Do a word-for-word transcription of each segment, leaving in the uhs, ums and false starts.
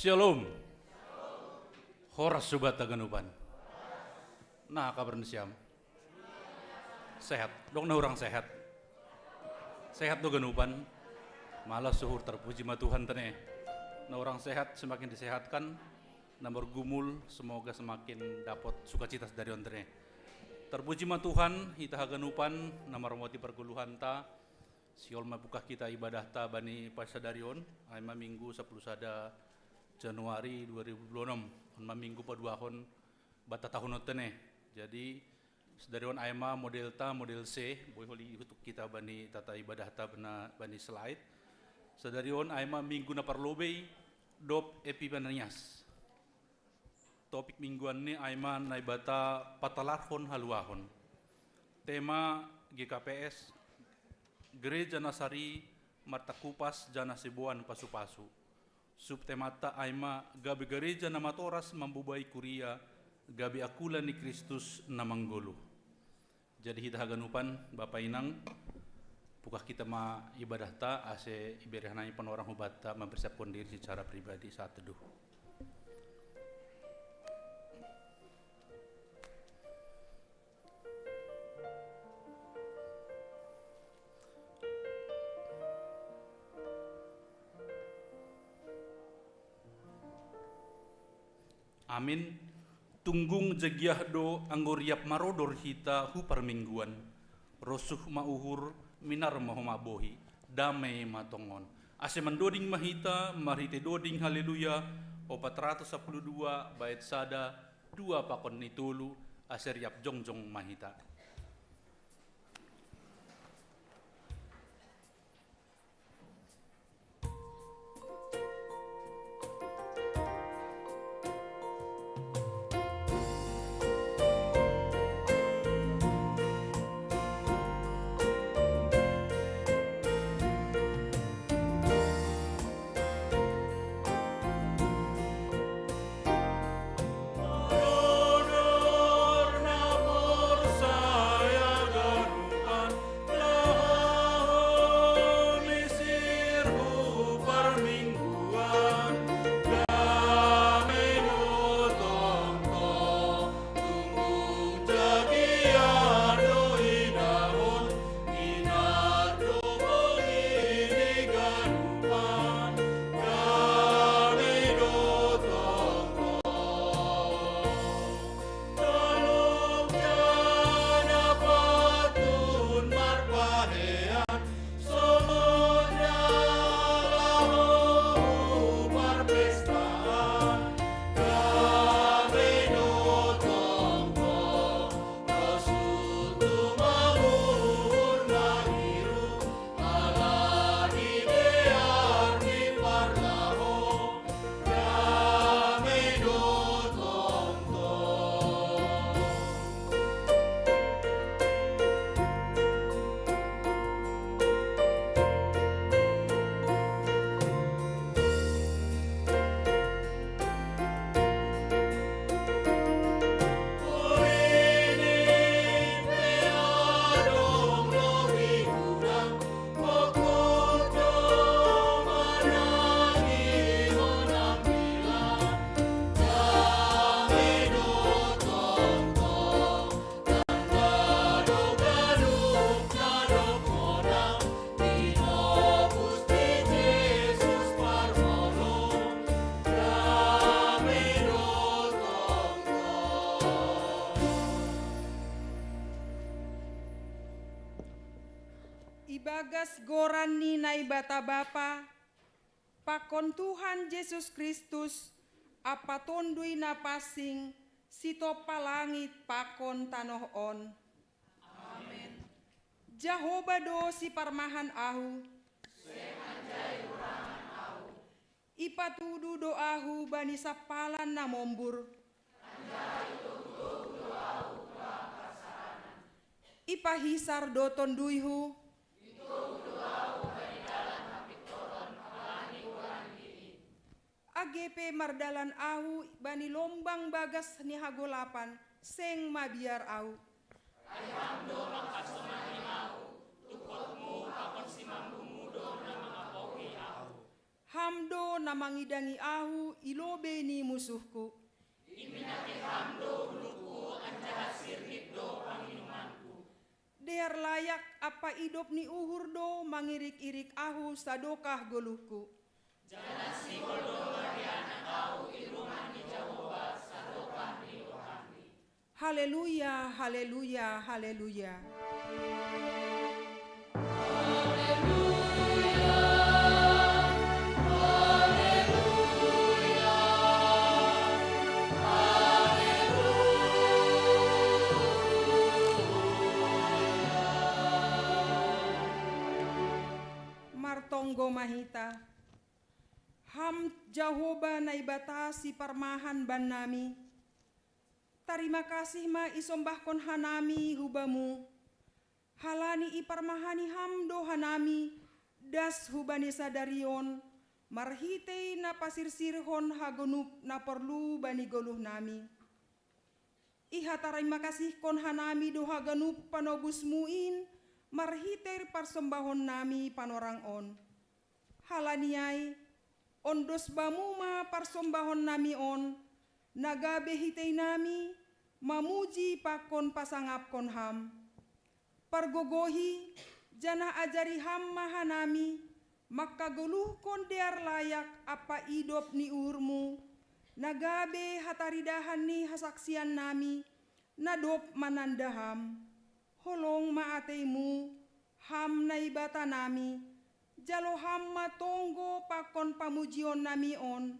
Shalom. Horas sobat haganupan. Nah, kabar ni siam? Sehat. Dong na orang sehat. Sehat do ganupan. Malah suhur, terpuji ma Tuhan tene. Na orang sehat semakin disehatkan. Na margumul semoga semakin dapat sukacita dari on tene. Terpuji ma Tuhan, hita haganupan na marmoti pargoluhanta. Sihol ma buka hita ibadahta bani pasadari on, ai ma Minggu sapuluh sada Januari dua ribu dua puluh enam. On ma Minggu paduahon bata tahun on tene. Jadi sadari on ai ma modelta model C, boi holi hutuk hita bani tata ibadahta bana bani slide. Sadari on ai ma Minggu na parlobei dob Epipanias. Topik mingguanni ai ma Naibata patalarhon haluahon. Tema G K P S, Gereja na sari martakupas janah siboan pasupasu. Subtemanta ai ma gabe gareja na matoras mambobai kuria, gabe angkula ni Kristus na manggoluh. Jadi hita haganupan, Bapa Inang, buka hita ma ibadahta, ase ibereh nami panorang hubanta mempersiapkan diri secara pribadi saat teduh. Amin. Tunggung jagiah do anggo riap marodor hita hu parmingguan. Rosuh ma uhur, minar ma homa bohi, damai ma tongon. Ase mandoding ma hita marhite doding Haleluya opat ratus sapuluh dua bait sada, dua pakon ni tolu, ase riap jongjong ma hita. Ibagas goran ni Naibata Bapa, pakon Tuhan Jesus Kristus, ampa Tonduy Na Pansing, sitompa langit pakon tanoh on. Amen. Jahowa do siparmahan ahu. Ipatudu do ahu bani sampalan na mombur. Ipahisar do tonduyhu. Age pe mardalan ahu bani lombang bagas ni hagolapan, seng mabiar ahu. Ai Ham do mangkasomani ahu, tungkotmu pakon simambungmu do na mangapohi ahu. Ham do na mangidangi ahu i lobei ni musuhku. Iminaki ham do uluku, anjaha sirnit do panginumanku. Dear layak ampa idop ni uhur do mangirik-irik ahu sadokah goluhku. Janah sihol do marianan ahu i rumah ni Jahowa sadokah ni rohangni. Haleluya, haleluya, haleluya. Martonggo ma hita. Ham Jahowa Naibata siparmahan bannami, tarima kasih ma isombahkon hanami hu Bamu, halani iparmahani Ham do hanami das hubani sadari on, marhitei na pasirsirhon haganup na porlu bani goluhnami. Ihatarima kasihkon hanami do haganup panobusMu in marhitei parsombahonnami panorang on. Halani ai, ondos Bamu ma parsombahonnami on, na gabe hiteinami mamuji pakon pasangapkon Ham. Pargogohi, janah ajari Ham ma hanami, mangkagoluhkon dear layak ampa idop ni uhurMu, na gabe hataridahan ni hasaksiannami, na dob mananda Ham. Holong ma ateiMu, Ham Naibatanami, jalo Ham ma tonggo pakon pamujionnami on,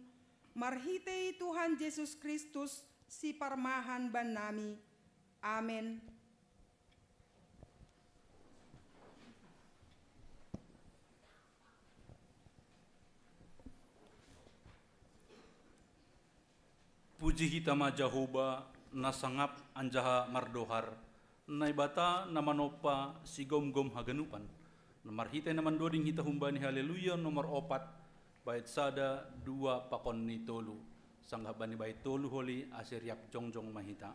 marhitei Tuhan Jesus Kristus siparmahan bannami. Amen. Puji hita ma Jahowa, na sangap anjaha mardohar, Naibata na manompa sigomgom haganupan. Na marhitei na mandoding hita humbani Haleluya nomor opat, bait sada, dua, pakon ni tolu. Sanggah bani bait tolu holi, ase riap jongjong ma hita.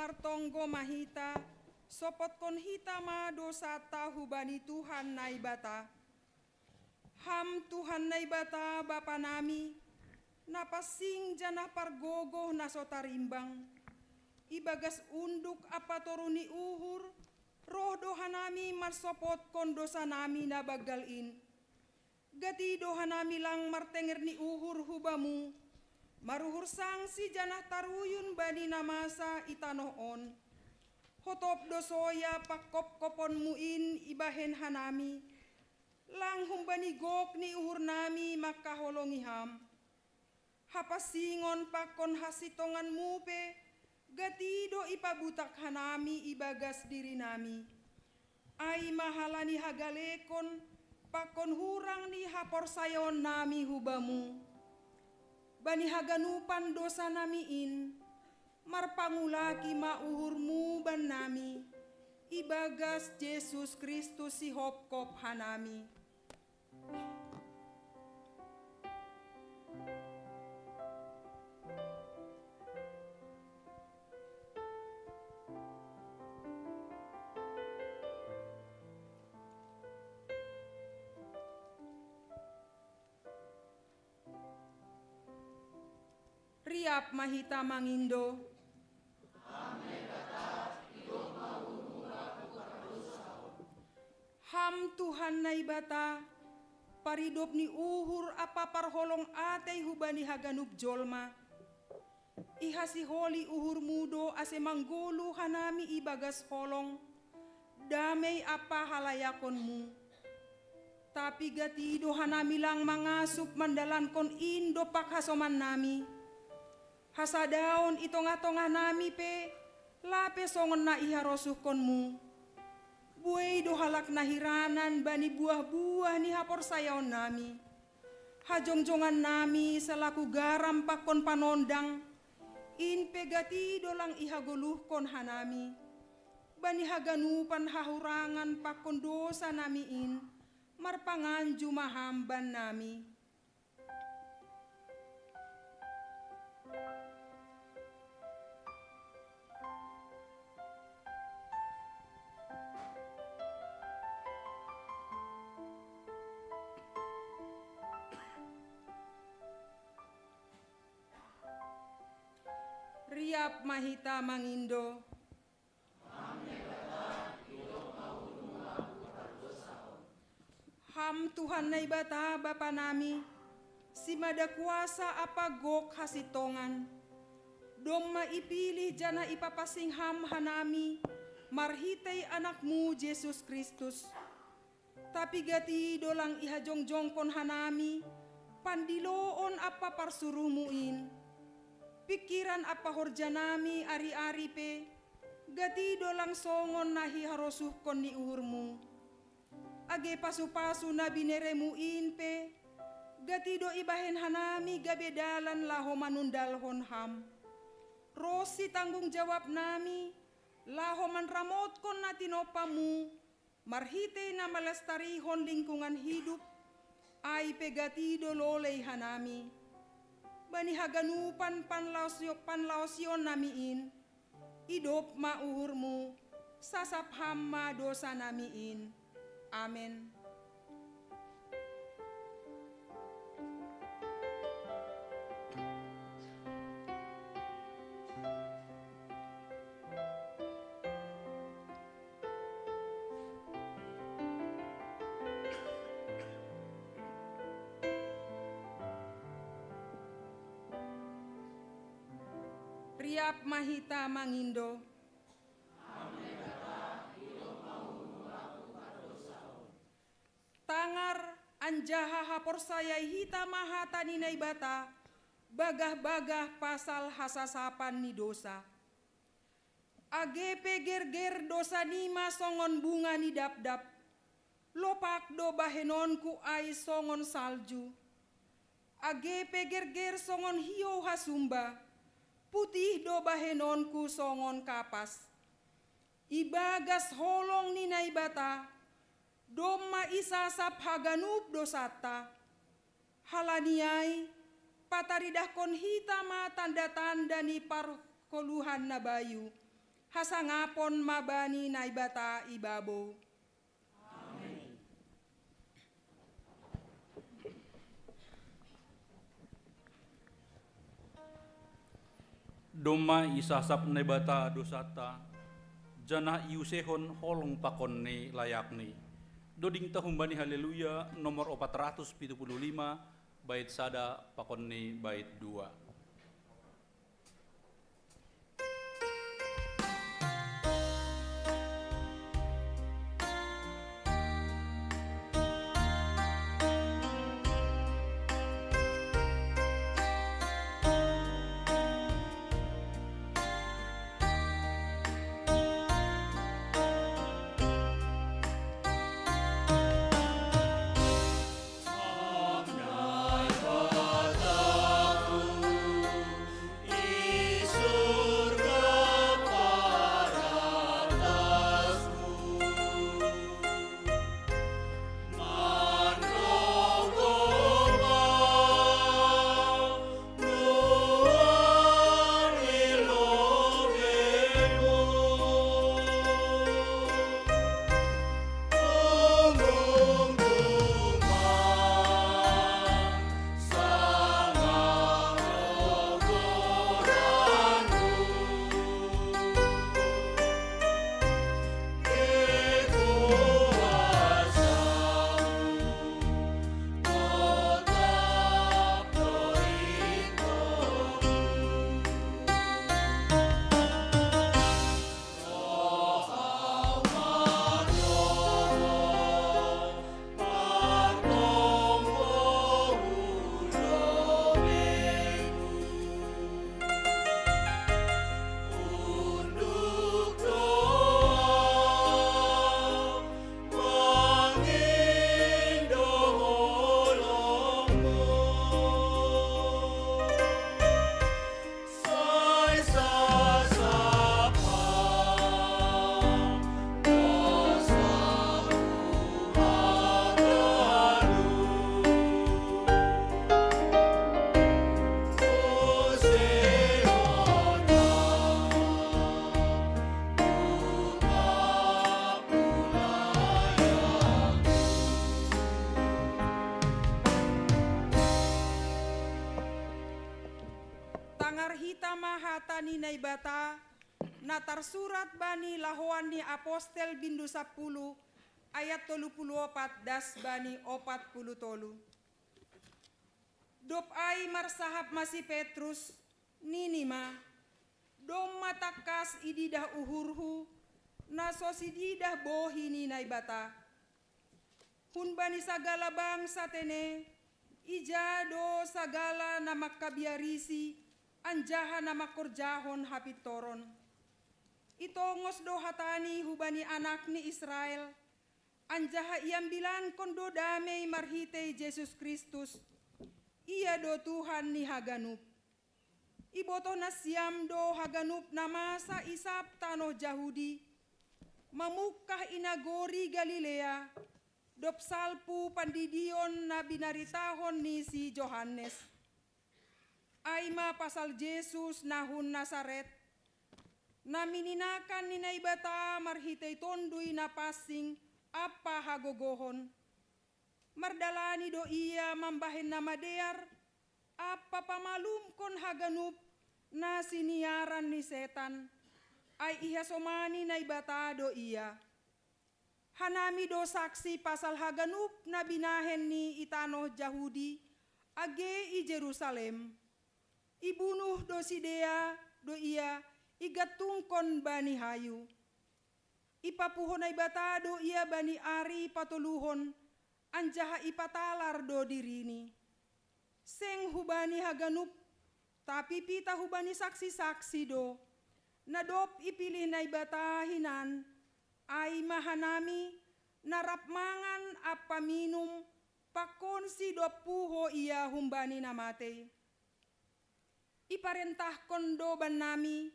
Martonggo ma hita, sopotkon hita ma dosanta hubani Tuhan Naibata. Ham Tuhan Naibata Bapa nami, na pansing janah pargogoh na so tarimbang, ibagas unduk ampa toruh ni uhur, roh do hanami mansopotkon dosa nami na banggal in. Gati do hanami lang martenger ni uhur hu Bamu, maruhur sangsi janah taruyun bani na masa i tanoh on. Hotop do soya pangkopkoponMu in ibahen hanami, lang humbani gok ni uhur nami mangkaholongi Ham. Hapansingon pakon hasintonganMu pe, gati do ipabutak hanami ibagas diri nami. Ai ma halani hagalekon pakon hurang ni haporsayaon nami hu Bamu. Bani haganupan dosa nami in, marpangulaki ma uhurMu bannami, ibagas Jesus Kristus sihopkop hanami. Riap ma hita mangindo. Ham Tuhan Naibata, paridop ni uhur ampa parholong atei hubani haganup jolma. Ihasiholi uhurMu do ase manggoluh hanami ibagas holong, damei ampa halayakonMu. Tapi gati do hanami lang mangasup mandalankon in dompak hasomannami. Hasadaon i tongah-tongah nami pe, lape songon na iharosuhkonMu. Buei do halak na hiranan bani buah-buah ni haporsayaon nami. Hajongjongan nami salaku garam pakon panondang, in pe gati do lang ihagoluhkon hanami. Bani haganupan hahurangan pakon dosa nami in, marpanganju ma Ham bannami. Riap ma hita mangindo. Ham Tuhan Naibata Bapa nami, simada kuasa ampa gok hasintongan. Domma ipilih janah ipapansing Ham hanami, marhitei AnakMu Jesus Kristus. Tapi gati do lang ihajongjongkon hanami, pandiloon ampa parsuruhMu in. Pingkiran ampa horjanami ari-ari pe, gati do lang songon na iharosuhkon ni uhurMu. Age pasu-pasu na binereMu in pe, gati do ibahen hanami gabe dalan laho manundalhon Ham. Ronsi tanggung jawab nami, laho manramotkon na tinompaMu, marhitei na malastarihon lingkungan hidup, ai pe gati do lolei hanami. Bani haganupan panlaosio-, panlaosion nami in, idop ma uhurMu, sasap Ham ma dosa nami in. Amen. Riap ma hita mangindo. Tangar anjaha haporsayai hita ma hata ni Naibata, bagah-bagah pasal hasasapan ni dosa. Age pe gerger dosa nima songon bunga ni dapdap, lopak do bahenonku ai songon salju. Age pe gerger songon hiou hasumba, putih do bahenonku songon kapas. Ibagas holong ni Naibata, domma isasap haganup dosanta. Halani ai, pataridahkon hita ma tanda-tanda ni pargoluhan na bayu, Hasangapon ma bani Naibata i babou. Domma isasap Naibata dosanta, janah iusehon holong pakon ni layakni. Dodingta humbani Haleluya nomor opat ratus pitu puluh lima, bait sada pakon ni bait dua. Tangar hita ma hata ni Naibata, na tarsurat bani Lahoan ni Apostel bindu sapuluh, ayat tolu puluh opat das bani opat puluh tolu. Dob ai marsahap ma si Petrus, nini ma, domma tangkas ididah uhurhu, na so sididah bohi ni Naibata. Humbani sagala bangsa tene, ija do sagala na mangkabiarisi anjaha na mangkorjahon hapintoron. Itongos do hatani hubani anak ni Israel, anjaha iambilankon do damei marhitei Jesus Kristus, Ia do Tuhan ni haganup. Ibotoh nasiam do haganup na masa i sab tanoh Jahudi, mamungkah i nagori Galilea, dob salpu pandidion na binaritahon ni si Johannes. Ai ma pasal Jesus na hun Nasaret, na mininakan ni Naibata marhitei Tonduy Napansing ampa hagogohon. Mardalani do Ia mambahen na madear, ampa pamalumkon haganup na siniaran ni setan, ai ihasomani Naibata do Ia. Hanami do saksi pasal haganup na binahen ni i tanoh Jahudi, age i Jerusalem. Ibunuh do sidea do Ia, igantungkon bani hayu. Ipapuho Naibata do Ia bani ari patoluhon, anjaha ipatalar do diriNi. Seng hubani haganup, tapi pitah hubani saksi-saksi do, na dob ipilih Naibata hinan, ai ma hanami, na rap mangan ampa minum pakkonSi dob puho Ia humbani na matei. Iparentahkon do bannami,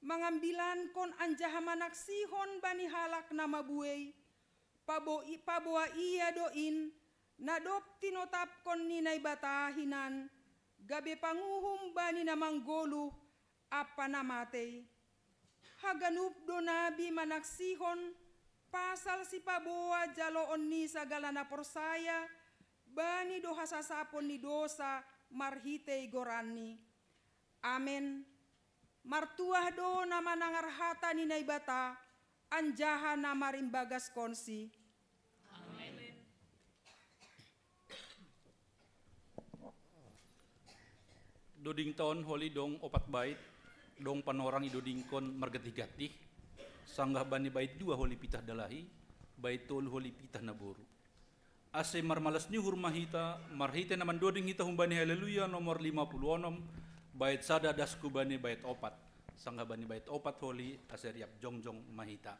mangambilankon anjaha manaksihon bani halak na mabuei, pabo-, paboa Ia do in, na dob tinotapkon ni Naibata hinan, gabe panguhum bani na manggoluh ampa na matei. Haganup do nabi manaksihon pasal sipaboa jaloon ni sagala na porsaya bani do hasasapon ni dosa marhitei goranni. Amen. Martuah do na manangar hata ni Naibata anjaha na marimbagaskonsi. Amen. Doding taon holi dong opat bait, dong panorang idodingkon margatih-gatih, sanggah bani bait dua holi pitah dalahi, bait tolu holi pitah na boru. Ase marmalas ni uhur ma hita, marhite na mandoding hita humbani Haleluya nomor lima puluh onom, bait sada dasku bani bait opat, sanggah bani bait opat holi ase riap jongjong ma hita.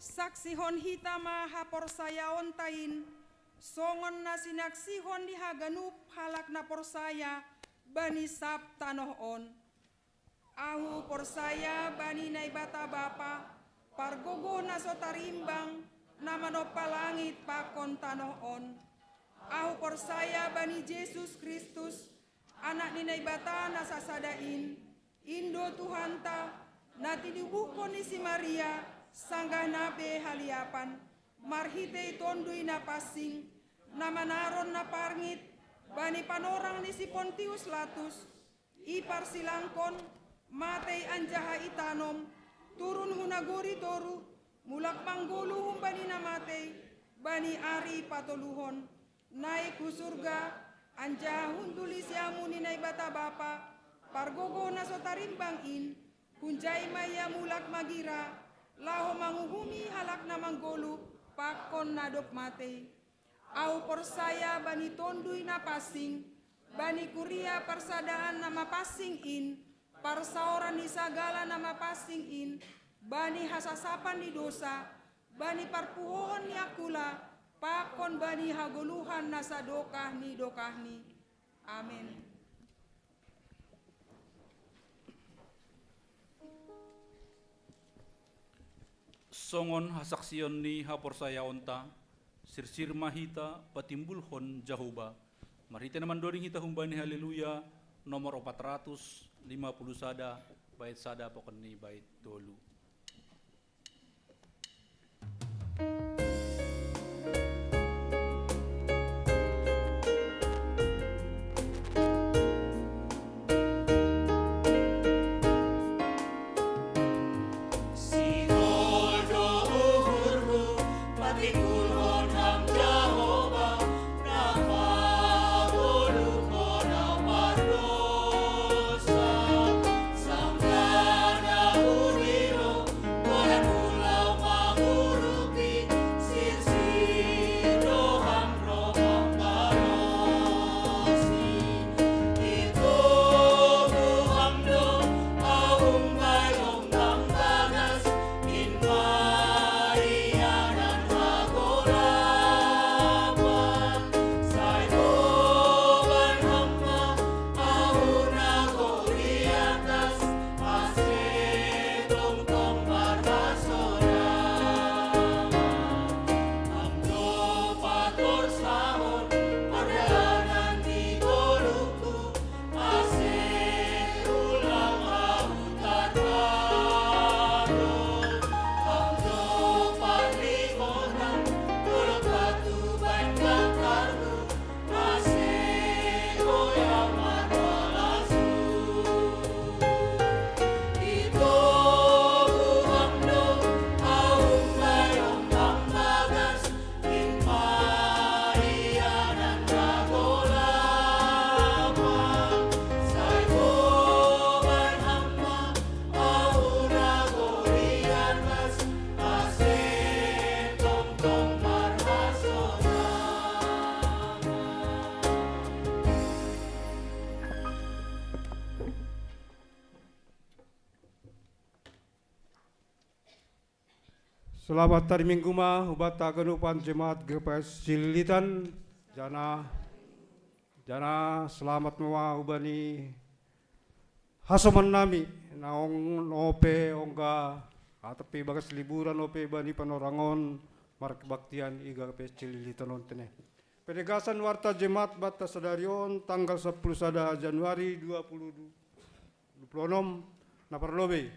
Saksihon hita ma haporsayaonta in, songon na sinaksihon ni haganup halak na porsaya bani sab tanoh on. Ahu porsaya bani Naibata Bapa, pargogoh na so tarimbang, na manompa langit pakon tanoh on. Ahu porsaya bani Jesus Kristus, Anak ni Naibata na sasada in, in do Tuhanta, na tinubuhkon ni si Maria, sanggah na be haliapan, marhitei Tonduy Napansing, na manaron na parngit bani panorang ni si Pontius Latus, iparsilangkon, matei anjaha itanom, turun hu nagori toruh, mulak manggoluh humbani na matei, bani ari patoluhon, naik hu surga, anjaha hundul di siamun ni Naibata Bapa, pargogoh na so tarimbang in, hunjai ma ia mulak magira, laho manguhumi halak na manggoluh, pakon na dob matei. Ahu porsaya bani Tonduy Napansing, bani kuria parsadaan na mapansing in, parsaoran ni sagala na mapansing in, bani hasasapan ni dosa, bani parpuhoon ni angkula, pakon bani hagoluhan na sadokah ni dokahni. Amen. Songon hasaksion ni haporsayaonta, sirsir ma hita patimbulhon Jahowa, marhitei na mandoding hita humbani Haleluya nomor opat ratus lima puluh sada, bait sada pokon ni bait tolu. Sihol do uhurhu, patimbulhon Ham Jahowa, na pagoluhkon na pardosa. Sanggah na hudilo, goran hu laho mangurupi, sirsir do Ham ro mambalosi. Itogu Ham do ahu umbahen ombang bagas, in ma ianan hagolapan. Sai boban Ham ma ahu nagori atas, ase tongtong marhasorangan. Ham do patorsahon pardalanan ni ngolungku, ase ulang ahu tarpado. Ham do parlinggoman, dolok batu bahen gangkarhu, ase goyang marpalsu. Itogu Ham do ahu umbahen ombang bagas, in ma ianan hagolapan. Sai boban Ham ma ahu nagori atas, ase tongtong marhasorangan. Selamat hari Minggu ma hubanta haganupan jemaat G P S Cililitan, janah, janah selamat ma hubani hasoman nami, naung ope ongga atap pe bagas liburan ope bani panorang on markebaktian i G P S Cililitan on tene. Penegasan warta jemaat banta sadari on tanggal sampulu sada Januari dua puluh dua puluh onom na parlobei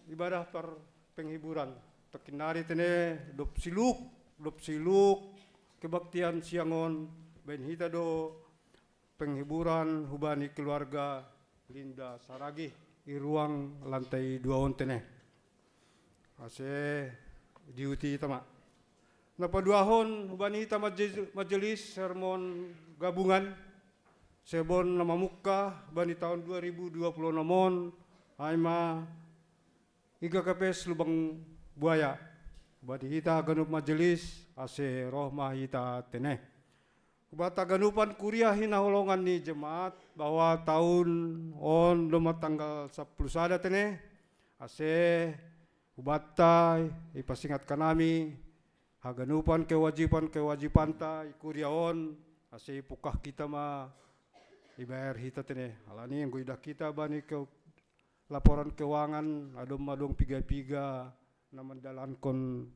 ibadah par penghiburan. Tongkin nari tene dob siluk, dob siluk kebaktian siang on, bahen hita do penghiburan hubani keluarga Linda Saragih i ruang lantai dua on tene. Ase diuti hita ma. Na paduahon hubani hita maje-, majelis sermon gabungan, sebon na mamungkah bani taon dua ribu dua puluh onom on, ai ma i G K P S Lubang Buaya. Hubani hita haganup majelis, ase roh ma hita tene. Hubanta haganupan kuria hinaholongan ni jemaat, bahwa taon on domma tanggal sampulu sada tene, ase hubanta ipasingat hanami haganupan kewajiban-kewajibanta i kuria on, ase ipungkah hita ma ibayar hita tene. Alani anggo idah hita bani ke-, laporan keuangan, adong ma dong piga-piga na mandalankon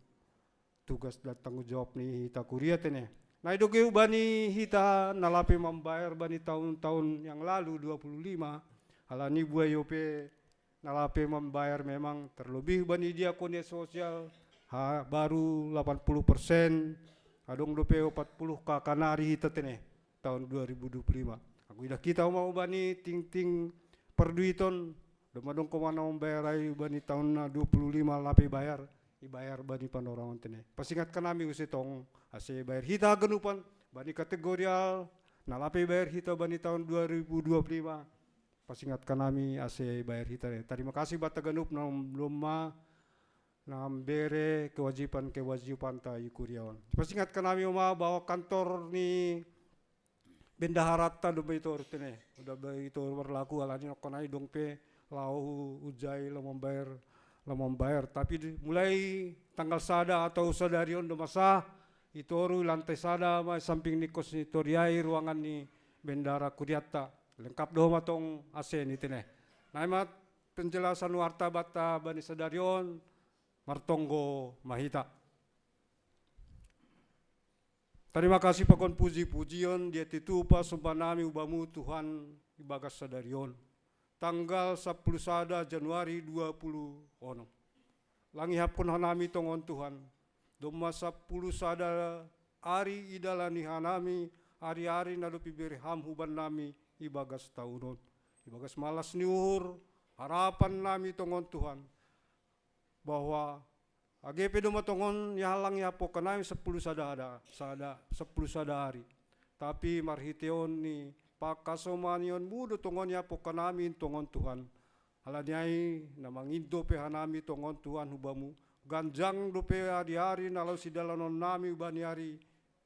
tugas dan tanggung jawab ni hita kuria tene. Na idoge hubani hita na lape mambayar bani taon-taon yang lalu dua puluh lima, alani buei ope na lape mambayar memang, terlebih bani diakonia sosial, ha, baru lapan puluh persen, adong dope opat puluh kakanari hita tene tahun dua ribu dua puluh lima. Aku idah kita uma ubani tingting perduiton, doma dong komana mambayar ai ubani tahun na dua puluh lima lape bayar, ibayar bani Panorangon tene. Pasingatkan ami use tong, ase bayar hita haganupan, bani kategorial, na lape bayar hita bani tahun dua ribu dua puluh lima, pasingatkan ami ase bayar hita. Tarima kasih bata ganup na doma na mbere kewajiban-kewajibanta i kuria on. Pasingatkan ami uma bahwa kantor ni bendaharanta doma i toru tene. Udah ba i toru berlaku alani nokkonai dong pe lao hu-, hujai lao mambayar, lao mambayar. Tapi di, mulai tanggal sada atau sadari on doma sah, i toru i lantai sada ma i samping ni kos ni toriai ruangan ni bendahara kurianta. Lengkap doma tong ase ni tene. Nai ma penjelasan warta bata bani sadari on, martonggo ma hita. Tarima kasih pakon puji-pujion dia titupa somba nami ubamu Tuhan ibagas sadari on. Tanggal sampulu sada Januari dua puluh onom. Lang ihapkon hanami tongon Tuhan. Doma sampulu sada ari idalani hanami ari-ari na dopi bere ham huban nami ibagas tahun on. Ibagas malas ni uhur, harapan nami tongon Tuhan. Bahwa age pe doma tongon ihalang ihapokan nami sampulu sada ada, sada, sampulu sada ari. Tapi marhiteon ni pangkasomanion mu do tongon ihapokan nami tongon Tuhan. Alani ai na mangindo pe hanami tongon Tuhan hubamu. Ganjang dope ari-ari na laho sidalanon nami ubani ari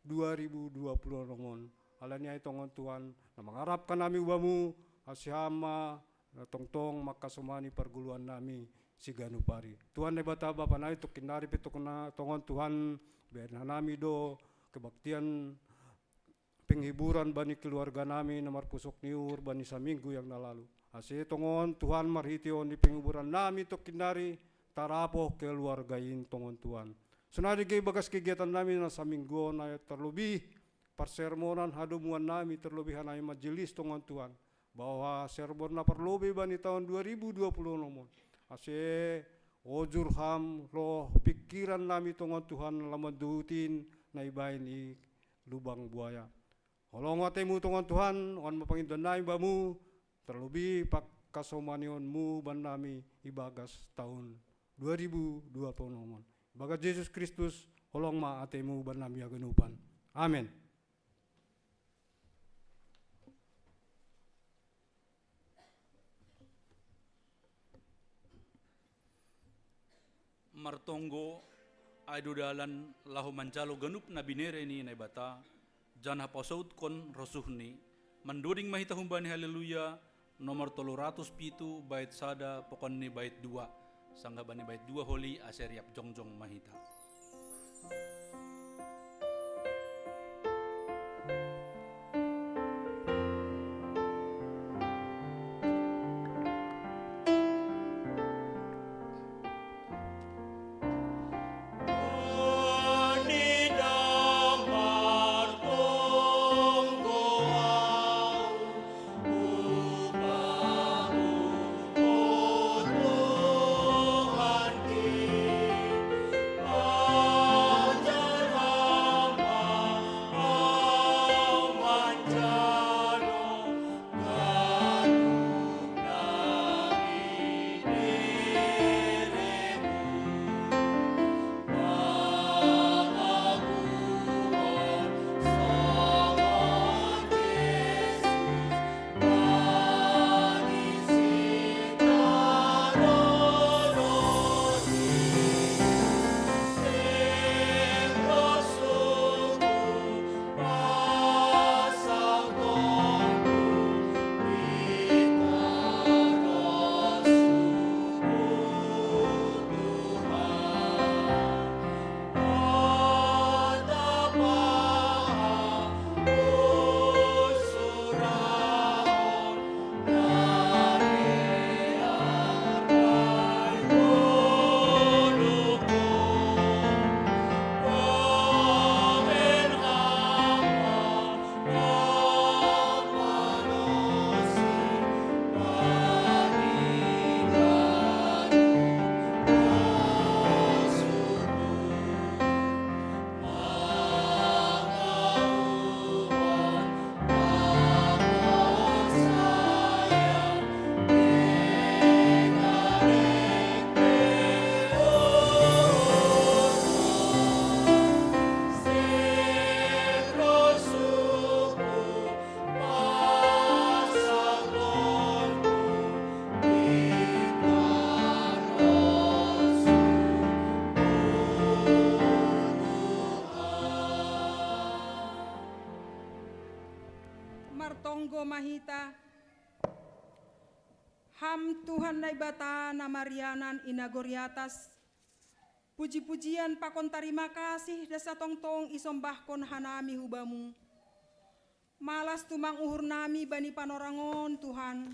dua ribu dua puluh onom on. Alani ai tongon Tuhan, na mangarapkan nami ubamu, ase ham ma, na tongtong mangkasomani pargoluan nami siganup ari. Tuhan Naibata Bapa nami, tokkinnari pe tokna-, tongon Tuhan, baen hanami do kebaktian penghiburan bani keluarga nami na marpusok ni uhur bani saminggu yang na lalu. Ase tongon Tuhan marhiteon ni penghiburan nami tokkinnari tarapoh keluarga in tongon Tuhan. Sonari ge ibagas kegiatan nami na saminggu on na terlebih parsermonan hadomuan nami terlebih hanami majelis tongon Tuhan. Bahwa sermon na parlobei bani tahun dua ribu dua puluh onom on. Ase ojur ham roh pingkiran nami tongon Tuhan laho manduhutin na ibaen i lubang buaya. Holong atemu tongon Tuhan, on ma pangindo nami bamu, terlebih pangkasomanion mu uban nami ibagas tahun dua ribu dua puluh onom on. Ibagas Jesus Kristus, holong ma atemu uban nami haganupan. Amen. Martonggo, ai do dalan laho manjalo ganup na binere ni Naibata, janah pasautkon rosuhni, mandoding ma hita humbani Haleluya, nomor tolu ratus pitu bait sada pokon ni bait dua, sanggah bani bait dua holi ase riap jongjong ma hita. Goma hita. Ham Tuhan Naibata na marianan i nagori atas, puji-pujian pakon tarima kasih dasa tongtong isombahkon hanami hu Bamu. Malas tumang uhur nami bani panorangon, Tuhan.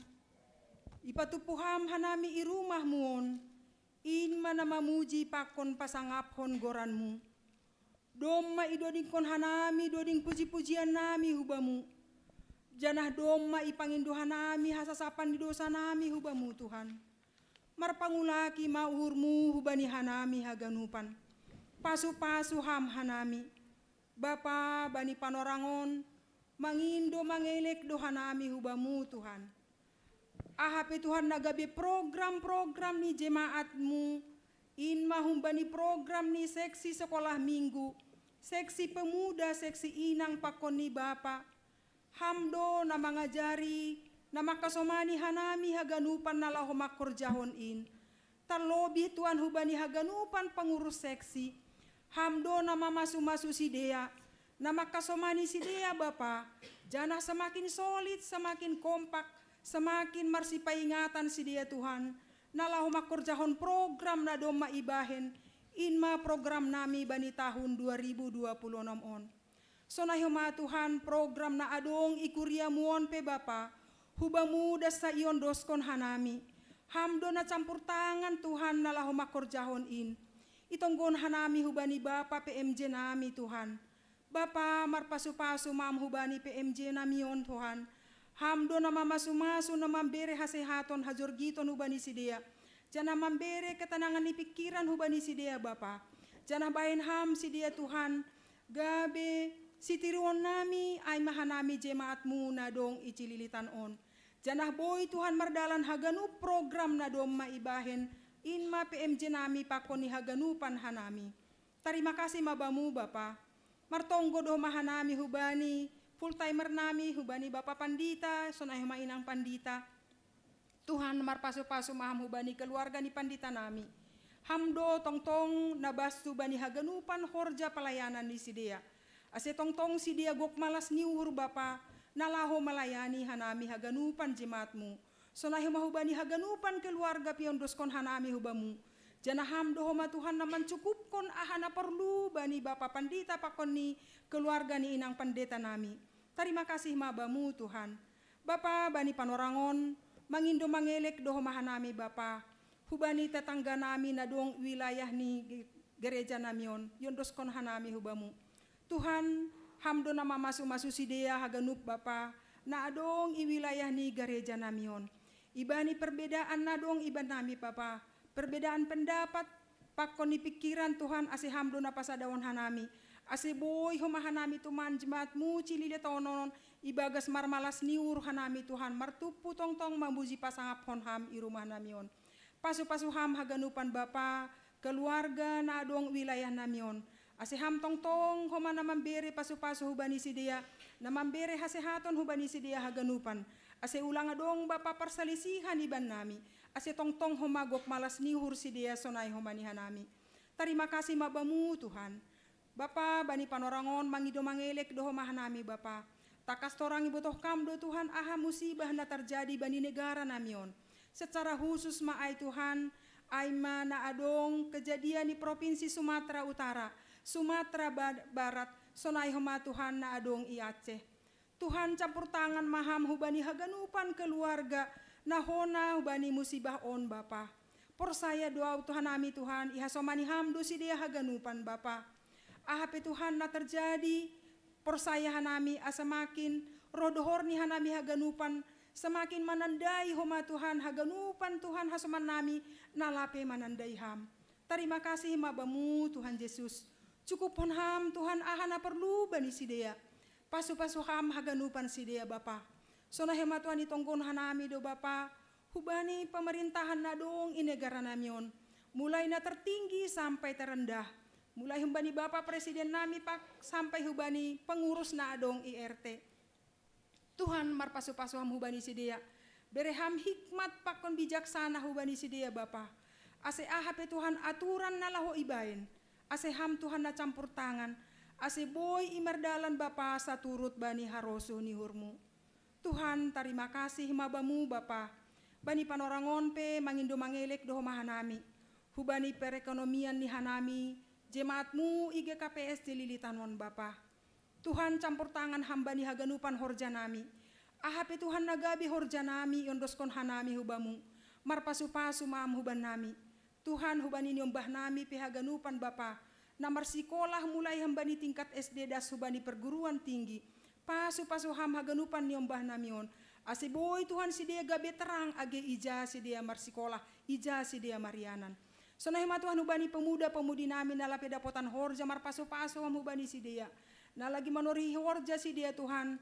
Ipatupu Ham hanami i rumah-Mu on, in ma na mamuji pakon pasangaphon goran-Mu. Domma idodingkon hanami doding puji-pujian nami hu Bamu. Janah domma ipangindo hanami hasasapan ni dosa nami hu Bamu, Tuhan. Marpangulaki ma uhur-Mu hubani hanami haganupan. Pasu-pasu Ham hanami. Bapa, bani panorangon, mangindo mangelek do hanami hu Bamu, Tuhan. Aha pe, Tuhan, na gabe program-program ni jemaat-Mu, in ma humbani program ni seksi sekolah minggu, seksi pemuda, seksi inang pakon ni bapa. Ham do na mangajari, na mangkasomani hanami haganupan na laho mangkorjahon in. Tarlobih, Tuhan, hubani haganupan pangurus seksi. Ham do na mamasu-masu sidea, na mangkasomani sidea, Bapa, janah semakin solid, semakin kompak, semakin marsipaingatan sidea, Tuhan, na laho mangkorjahon program na domma ibahen, in ma program nami bani tahun dua ribu dua puluh enam on. Sonai homa, Tuhan, program na adong i kuria-Mu on pe, Bapa, hu Bamu dasa iondoskon hanami. Ham do na campur tangan, Tuhan, na laho mangkorjahon in. Itonggohon hanami hubani Bapa P M J nami, Tuhan. Bapa, marpasu-pasu ma Ham hubani P M J nami on, Tuhan. Ham do na mamasu-masu, na mambere hasehaton, hajorgiton hubani sidea. Janah mambere ketenangan ni pingkiran hubani sidea, Bapa. Janah bahen Ham sidea, Tuhan, gabe sitiruon nami, ai ma hanami jemaat-Mu na dong i Cililitan on. Janah boi, Tuhan, mardalan haganup program na domma ibahen, in ma P M J nami pakon ni haganupan hanami. Tarima kasih ma Bamu, Bapa. Martonggo do homa hanami hubani full timer nami, hubani Bapa Pandita, sonai homa Inang Pandita. Tuhan, marpasu-pasu ma Ham hubani keluarga ni pandita nami. Ham do tongtong na bastu bani haganupan horja pelayanan ni sidea. Ase tongtong sidea gok malas ni uhur, Bapa, na laho melayani hanami haganupan jemaat-Mu. Sonai homa hubani haganupan keluarga pe iondoskon hanami hu Bamu. Janah Ham do homa, Tuhan, na mancukupkon aha na porlu bani Bapa Pandita pakon ni keluarga ni Inang Pandita nami. Tarima kasih ma Bamu, Tuhan. Bapa, bani panorang on, mangindo mangelek do homa hanami, Bapa, hubani tetangga nami na dong wilayah ni ge-, gereja nami on, iondoskon hanami hu Bamu. Tuhan, Ham do na mamasu-masu sidea haganup, Bapa, na adong i wilayah ni gareja nami on. Ibani perbedaan na dong iban nami, Bapa, perbedaan pendapat, pakon ni pingkiran, Tuhan, ase Ham do na pasadahon hanami. Ase boi homa hanami tuman jemaat-Mu Cililitan on, ibagas marmalas ni uhur hanami, Tuhan, martumpu tongtong mamuji pasangaphon Ham i rumah nami on. Pasu-pasu Ham haganupan, Bapa, keluarga na adong wilayah nami on. Ase Ham tongtong homa na mambere pasu-pasu hubani sidea, na mambere hasehaton hubani sidea haganupan. Ase ulang adong, Bapa, parsalisihan iban nami. Ase tongtong homa gok malas ni uhur sidea sonai homa ni hanami. Tarima kasih ma Bamu, Tuhan. Bapa, bani panorang on mangido mangelek do homa hanami, Bapa. Tangkas torang ibotoh Kam do, Tuhan, aha musibah na tarjadi bani negara nami on. Secara husus ma ai, Tuhan, ai ma na adong kejadian i Propinsi Sumatera Utara, Sumatera Ba-, Barat, sonai homa, Tuhan, na adong i Aceh. Tuhan, campur tangan ma Ham hubani haganupan keluarga na hona hubani musibah on, Bapa. Porsaya do ahu, Tuhan nami, Tuhan, ihasomani Ham do sidea haganupan, Bapa. Aha pe, Tuhan, na tarjadi, porsaya hanami asa makin roh dohor ni hanami haganupan, semakin manandai homa, Tuhan, haganupan, Tuhan, hasoman nami na lape manandai Ham. Tarima kasih ma Bamu, Tuhan Jesus. Cukuphon Ham, Tuhan, aha na porlu bani sidea. Pasu-pasu Ham haganupan sidea, Bapa. Sonai homa, Tuhan, itonggohon hanami do, Bapa, hubani pemerintahan na dong i negara nami on, mulai na tertinggi sampai terendah. Mulai humbani Bapa Presiden nami, Pak, sampai hubani pengurus na adong i R T. Tuhan, marpasu-pasu Ham hubani sidea. Bere Ham hikmat pakon bijaksana hubani sidea, Bapa. Ase aha pe, Tuhan, aturan na laho ibaen, ase Ham, Tuhan, na campur tangan, ase boi i mardalan, Bapa, saturut bani harosuh ni uhur-Mu. Tuhan, tarima kasih ma Bamu Bapa, bani panorangon pe mangindo mangelek do Ho ma hanami hubani perekonomian ni hanami, jemaat-Mu i G K P S di Lilitan on Bapa. Tuhan, campur tangan Ham bani haganupan horja nami. Aha pe Tuhan na gabe horja nami iondoskon hanami hu Bamu, marpasu-pasu ma Ham huban nami. Tuhan, hubani niombah nami pe haganupan Bapa, na marsikolah mulai hambani tingkat S D das hubani perguruan tinggi. Pasu-pasu Ham haganupan niombah nami on, ase boi Tuhan sidea gabe terang age ija sidea marsikolah, ija sidea marianan. Sonai ma Tuhan hubani pemuda-pemudi nami na lape dapotan horja, marpasu-pasu Ham hubani sidea. Na lagi manorihi horja sidea Tuhan,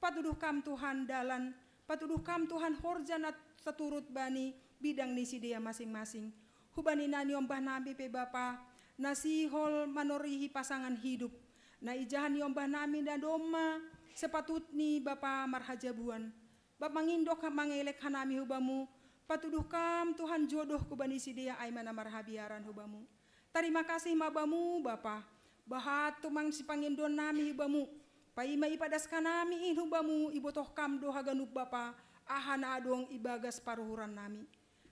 patuduh Kam Tuhan dalan, patuduh Kam Tuhan horja na saturut bani bidang ni sidea masing-masing. Hubani na niombah nami pe Bapa, na sihol manorihi pasangan hidup, na ijahan niombah nami na domma sepatutni Bapa marhajabuan. Bapa, mangindo Ham mangelek hanami hu Bamu, patuduh Kam Tuhan jodoh hubani sidea, ai ma na marhabiaran hu Bamu. Tarima kasih ma Bamu Bapa, bahat tumang sipangindoan nami hu Bamu, paima ipadas hanami in hu Bamu, ibotoh Kam do haganup Bapa, aha na adong ibagas paruhuran nami.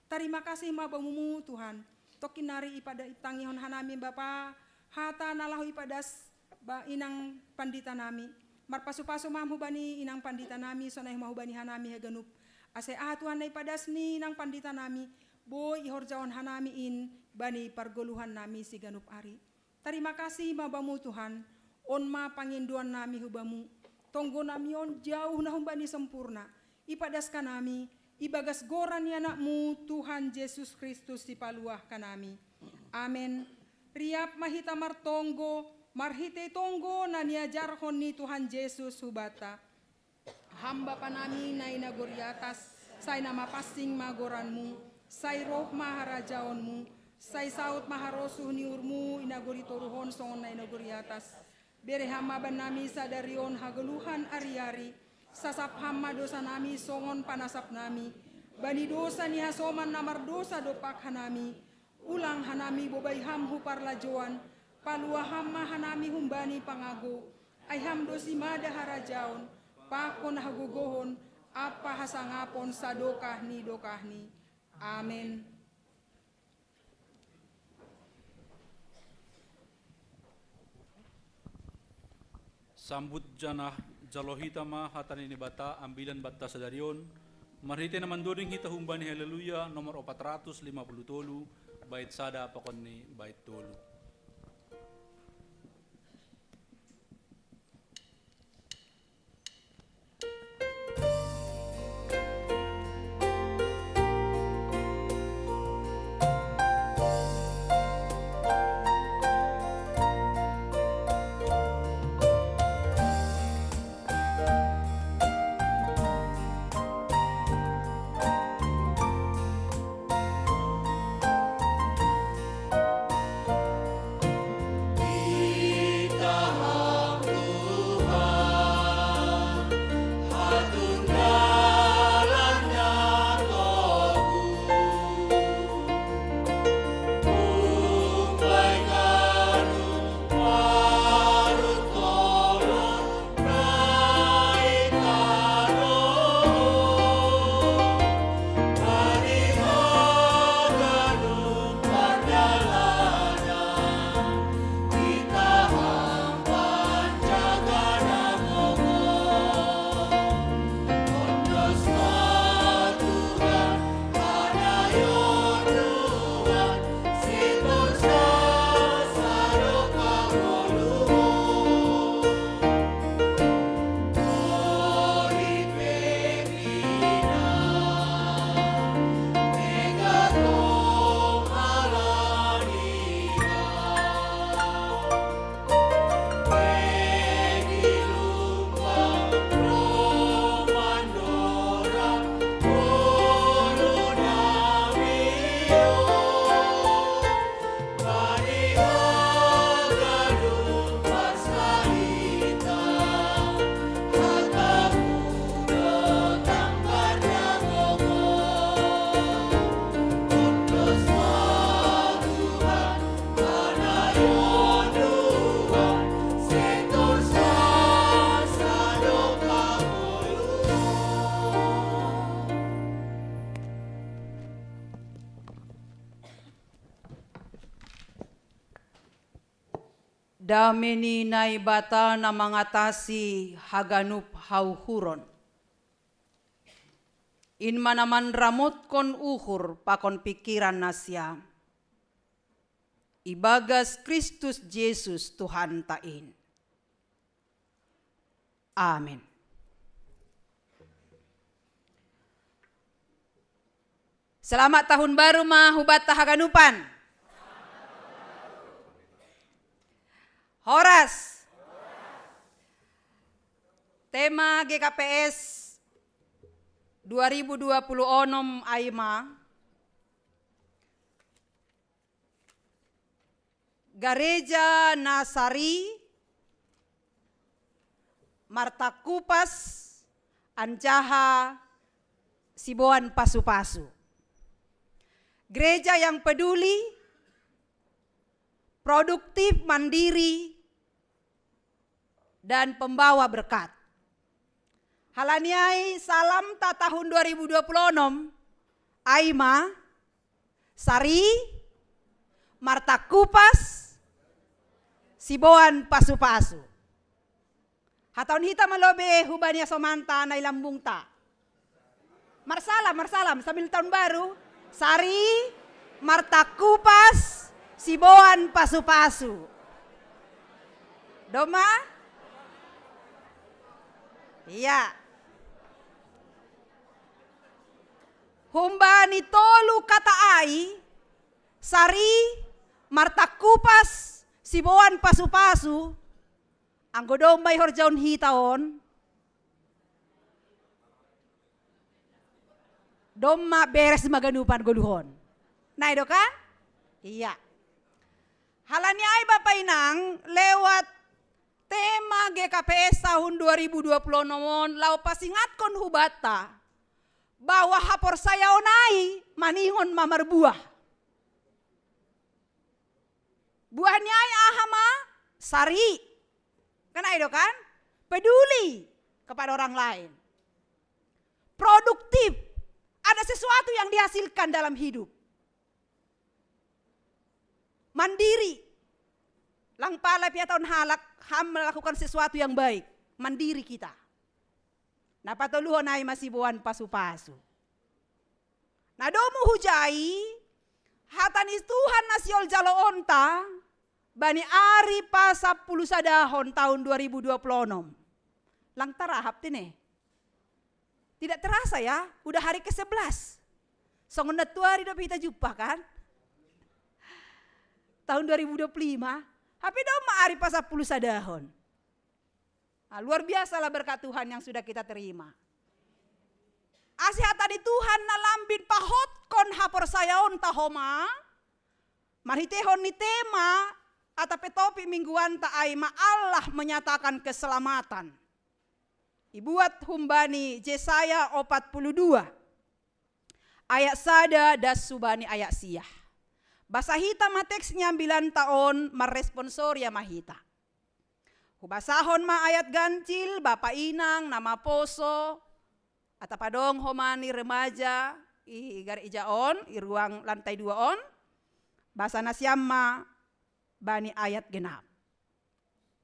Tarima kasih ma Bamu Tuhan. Tongkin nari ipada-, itangihon hanami Bapa hata na laho ipadas ba inang pandita nami. Marpasu-pasu ma Ham hubani inang pandita nami, sonai ma hubani hanami haganup. Ase aha Tuhan na ipadas ni inang pandita nami, boi ihorjahon hanami in bani pargoluhan nami siganup ari. Tarima kasih ma Bamu Tuhan, on ma pangindoan nami hu Bamu. Tonggo nami on jauh na humbani sempurna. Ipadas hanami ibagas goran ni Anak-Mu Tuhan Jesus Kristus Sipaluah hanami. Amen. Riap ma hita martonggo marhitei tonggo na niajarhon ni Tuhan Jesus hubanta. Ham Bapa nami na i nagori atas, sai na mapansing ma goran-Mu, sai roh ma harajaon-Mu, sai saut ma harosuh ni uhur-Mu i nagori toruh on songon na i nagori atas. Bere Ham ma bannami sadari on hagoluhan ari-ari, sasap Ham ma dosa nami songon panasap nami bani dosa ni hasoman na mardosa dompak hanami. Ulang hanami bobai Ham hu parlajouan, paluah Ham ma hanami humbani pangagou. Ai Ham do simada harajaon, pakon hagogohon, ampa hasangapon sadokah ni dokahni. Amen. Sambut janah jalo hita ma hata ni Naibata ambilan banta sadari on, marhitei na mandoding hita humbani Haleluya nomor opat ratus lima puluh tolu, bait sada pakon ni bait tolu. Dame ni Naibata na mangatasi haganup hauhuron, in ma na manramotkon uhur pakon pingkiran nasiam, ibagas Kristus Jesus Tuhanta in. Amin. Selamat tahun baru ma hubanta haganupan. Horas. Tema G K P S dua ribu dua puluh onom ai ma gareja na sari, martangkupas, anjaha siboan pasu-pasu. Gereja yang peduli, produktif, mandiri, dan pembawa berkat. Halani ai salamta tahun dua ribu dua puluh onom ai ma sari, martangkupas, siboan pasu-pasu. Hatahon hita ma lobei hubani asomanta na i lambungta. Marsalam, marsalam sambil tahun baru. Sari, martangkupas, siboan pasu-pasu. Domma? Iya. Humbani tolu kata ai, sari, martangkupas, siboan pasu-pasu, anggo domma ihorjahon hita on, domma beres ma ganupan goluhon. Nai do kan? Iya. Halani ai Bapa Inang, lewat tema G K P S tahun dua ribu dua puluh onom on laho pasingatkon hubanta bahwa haporsayaon ai maningon ma marbuah. Buahni ai aha ma? Sari. Kan ai do kan? Peduli kepada orang lain. Produktif. Ada sesuatu yang dihasilkan dalam hidup. Mandiri. Lang pala pe hatahon halak, ham melakukan sesuatu yang baik. Mandiri kita. Na patoluhon ai ma siboan pasu-pasu. Na domu hujai, hata ni Tuhan na sihol jaloonta bani ari pasampulusadahon tahun dua ribu dua puluh onom. Lang tarahap tene. Tidak terasa ya, udah hari kesebelas. Songon nantuari dope hita jumpa kan? Tahun dua ribu dua puluh lima, hape domma ari pasampulusadahon. Nah, luar biasalah berkat Tuhan yang sudah kita terima. Asi hata ni Tuhan na lambin pahotkon haporsayaonta homa, marhiteihon ni tema atap pe topik mingguanta ai ma Allah menyatakan keselamatan. Ibuat humbani Jesaya opat puluh dua, ayat sada das hubani ayat sia. Basa hita ma teks ni ambilanta on, marresponsori ma hita. Hubasahon ma ayat ganjil, Bapa Inang, na maposo, atap adong homa ni remaja i gareja on, i ruang lantai dua on, basa nasiam ma bani ayat genap.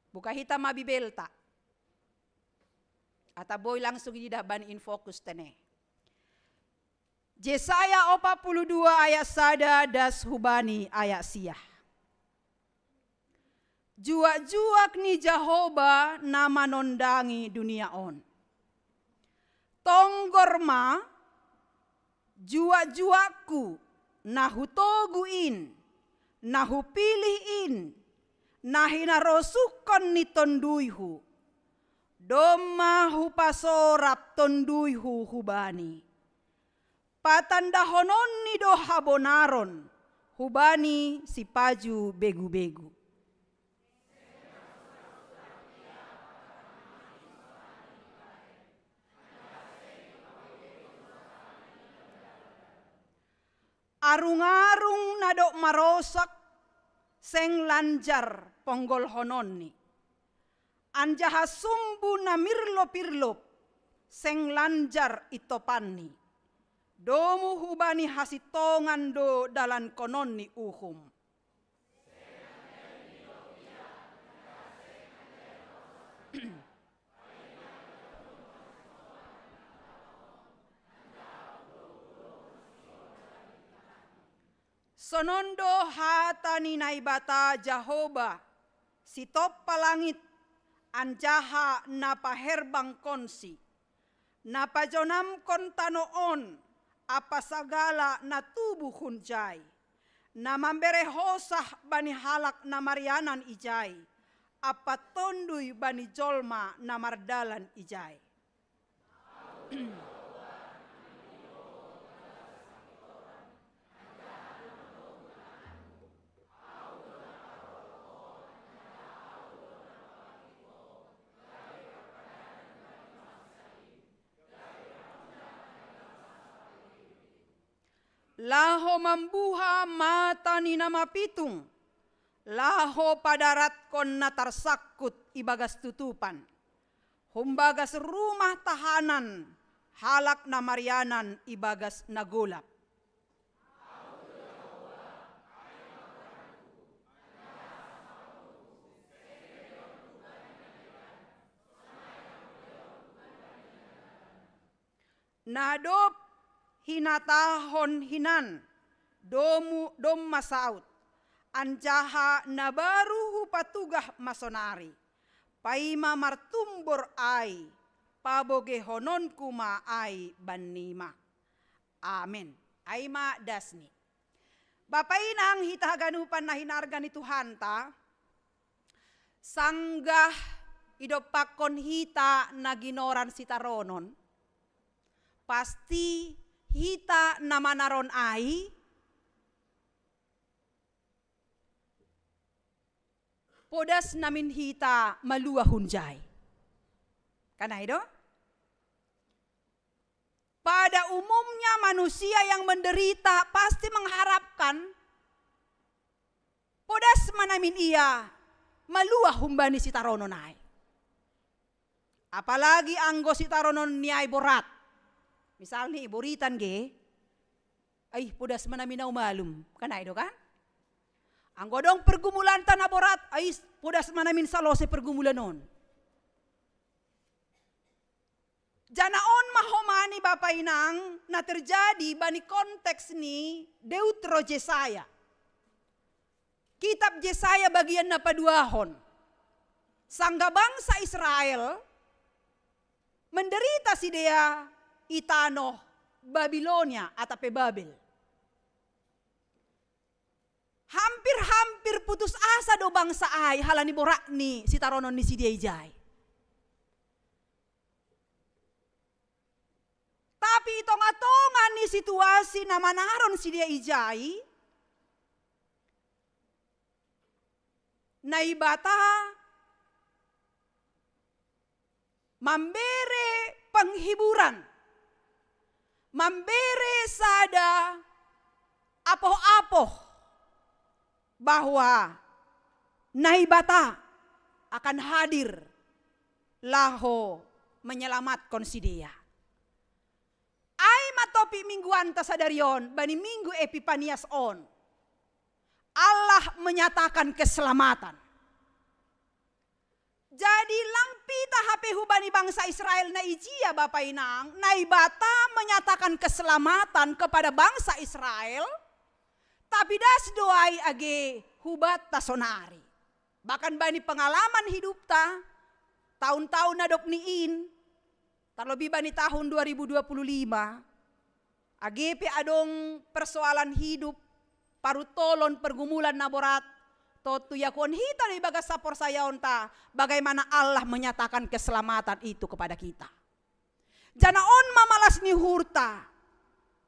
Buka hita ma Bibelta. Atap boi langsung ididah bani in fokus tene. Jesaya opat puluh dua ayat sada das hubani ayat sia. Juak-juak ni Jahowa na manondangi dunia on. Tonggor ma, juak-juakku na hutogu in, na hupilih in, na hinarosuhkon ni tonduyhu. Domma hupasorap tonduyhu hubani. Patandahononni do habonaron hubani sipaju begu-begu. Arung-arung na dob marosak seng lanjar ponggolhononni, anjaha sumbu na mirlop-irlop seng lanjar intopanni. Domu hubani hasintongan do dalankononni uhum. Sonon do hata ni Naibata Jahowa, sitoppa langit, anjaha napaherbangkonsi. Napajonamkon tano on ampa sagala na tubu hunjai. Na mambere hosah bani halak na marianan ijai, ampa tondui bani jolma na mardalan ijai. Laho mambuha mata ni na mapitung, laho padaratkon na tarsangkut ibagas tutupan, humbagas rumah tahanan halak na marianan ibagas na golap. Na dob hinatahon hinan, domu, domma saut, anjaha na baru hupatugah ma sonari, paima martumbor ai, pabogehononku ma ai bannima. Amen. Ai ma dasni. Bapa inang hita haganupan na hinarga ni Tuhanta, sanggah idompakkon hita na ginoran sitaronon, pasti hita na manaron ai, podas namin hita malua hunjai. Kan ai do? Pada umumnya manusia yang menderita pasti mengharapkan podas ma namin ia malua humbani sitaronon ai. Apalagi anggo sitaronon ni ai borat. Misalni iboritan ge, ai podas ma namin au malum, kan ai do kan? Anggo adong pergumulanta na borat, ai podas ma namin salose pergumulan on. Jana on ma homani bapa inang na terjadi bani konteks ni Deutro Jesaya. Kitab Jesaya bagian na paduahon. Sanggah bangsa Israel menderita sidea i tanoh Babilonia atape Babel. Hampir-hampir putus asa do bangsa ai halani boratni sitaronon ni sidea ijai. Tapi i tonga-tonga ni situasi na manaron sidea ijai, Naibata mambere penghiburan, mambere sada apoh-apoh bahwa Naibata akan hadir laho menyelamatkan sidea. Ai ma topik mingguanta sadari on bani minggu Epipanias on. Allah menyatakan keselamatan. Jadi lang pitah hape hubani bangsa Israel na ijia bapa inang, Naibata menyatakan keselamatan kepada bangsa Israel, tapi das do ai age hubanta sonari. Bahkan bani pengalaman hidupta, tahun-tahun na dob ni in, terlebih bani tahun dua ribu dua puluh lima, age pe adong persoalan hidup, parutolon pergumulan na borat, tontu iakuon hita do ibagas saporsayaonta, bagaimana Allah menyatakan keselamatan itu kepada kita. Jana on ma malas ni uhurta,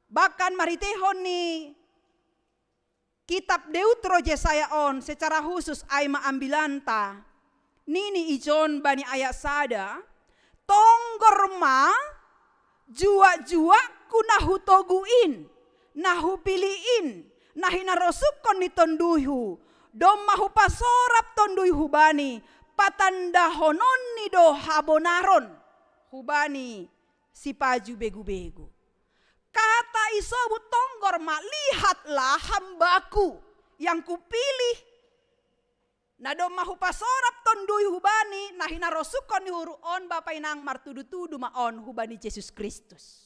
bahkan marhiteihon ni kitab Deutro Jesaya on secara khusus ai ma ambilanta, nini ijon bani ayat sada, tonggor ma juak-juakku na hutogu in, na hupili in, na hinarosukkon ni tonduihu, domma hupasorap tonduihu bani, patandahononni do habonaron hubani sipaju begu-begu. Kata isobut tonggor ma, lihatlah hambaku yang kupilih. Na domma hupasorap tondui hubani, na hinarosukkon ni uhur on bapa inang martudu-tudu ma on hubani Jesus Kristus.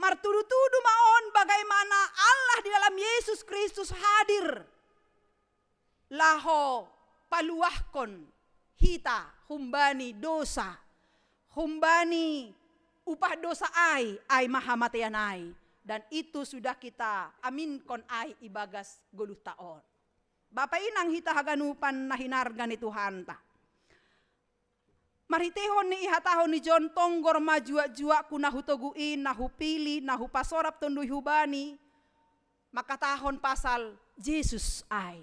Martudu-tudu ma on bagaimana Allah di dalam Yesus Kristus hadir laho paluahkon hita humbani dosa, humbani upah dosa ai, ai ma hamatean ai. Dan itu sudah kita aminkon ai ibagas goluhta on. Bapa inang hita haganupan na hinarga ni Tuhanta. Marhiteihon ni ihatahon ni John, tonggor ma juak-juakku na hutogu in, na hupili, na hupasorap Tonduy hubani, mangkatahon pasal Jesus ai.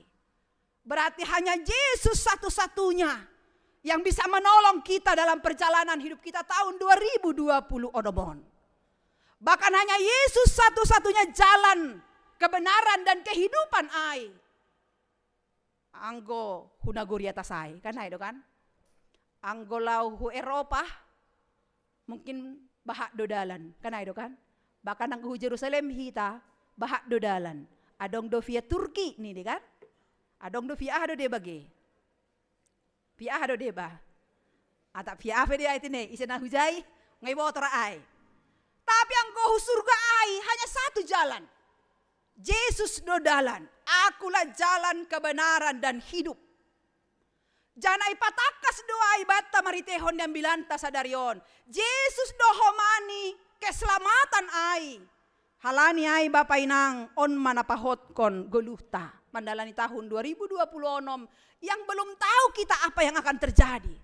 Berarti hanya Yesus satu-satunya yang bisa menolong kita dalam perjalanan hidup kita tahun dua ribu dua puluh onomon. Bahkan hanya Yesus satu-satunya jalan kebenaran dan kehidupan ai. Anggo hu nagori atas ai, kan ai do kan? Anggo lau hu Eropa, mungkin bahat do dalan, kan ai do kan? Bahkan anggo hu Jerusalem hita, bahat do dalan. Adong do via Turki nini kan? Adong do via aha do deba ge? Via aha do deba? Atap via aha pe deba ai tine, ise na hujai, ngai botor ai. Tapi anggo hu surga ai, hanya satu jalan. Jesus do dalan, akulah jalan kebenaran dan hidup. Janai patangkas do ai banta marhiteihon ni ambilanta sadari on. Jesus do homa ni keselamatan ai. Halani ai bapa inang on ma na pahotkon goluhta mandalani tahun dua ribu dua puluh onom yang belum tahu kita apa yang akan terjadi.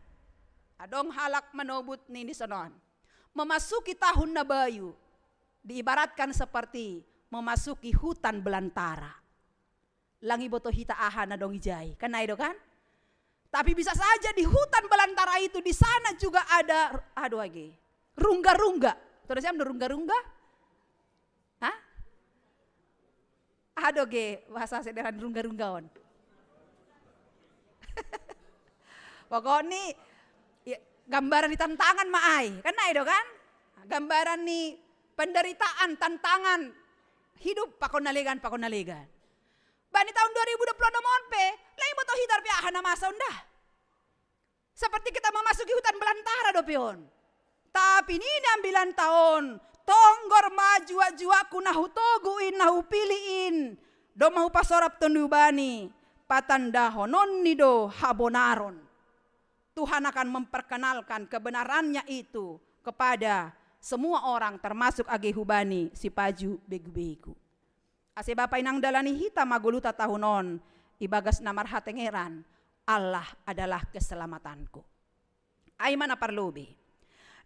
Adong halak manobut nini sonon. Memasuki tahun na bayu diibaratkan seperti memasuki hutan belantara. Lang iboto hita aha na dong ijai, kan ai do kan? Tapi bisa saja di hutan belantara itu, di sana juga ada, aduh age, rungga-rungga. Terus siam do rungga-rungga? Hah? Aduh ge, bahasa sederhana rungga-rungga on. Pokoknya ya, gambaran ni tantangan ma ai, kan ai do kan? Gambaran ni penderitaan, tantangan hidup pakon na legan, pakon na legan. Bani tahun dua ribu dua puluh onom on pe, lain boto hitar pe aha na masa on da. Seperti kita memasuki hutan belantara dope on. Tapi nini ambilanta on, tonggor ma juak-juakku na hutogu in, na hupili in, domma hupasorap Tonduy hubani, patandahononni do habonaron. Tuhan akan memperkenalkan kebenarannya itu kepada semua orang, termasuk age hubani sipaju begu-begu. Ase bapa inang dalani hita ma goluhta tahun on ibagas na marhatengeran, Allah adalah keselamatanku. Ai ma na parlobei.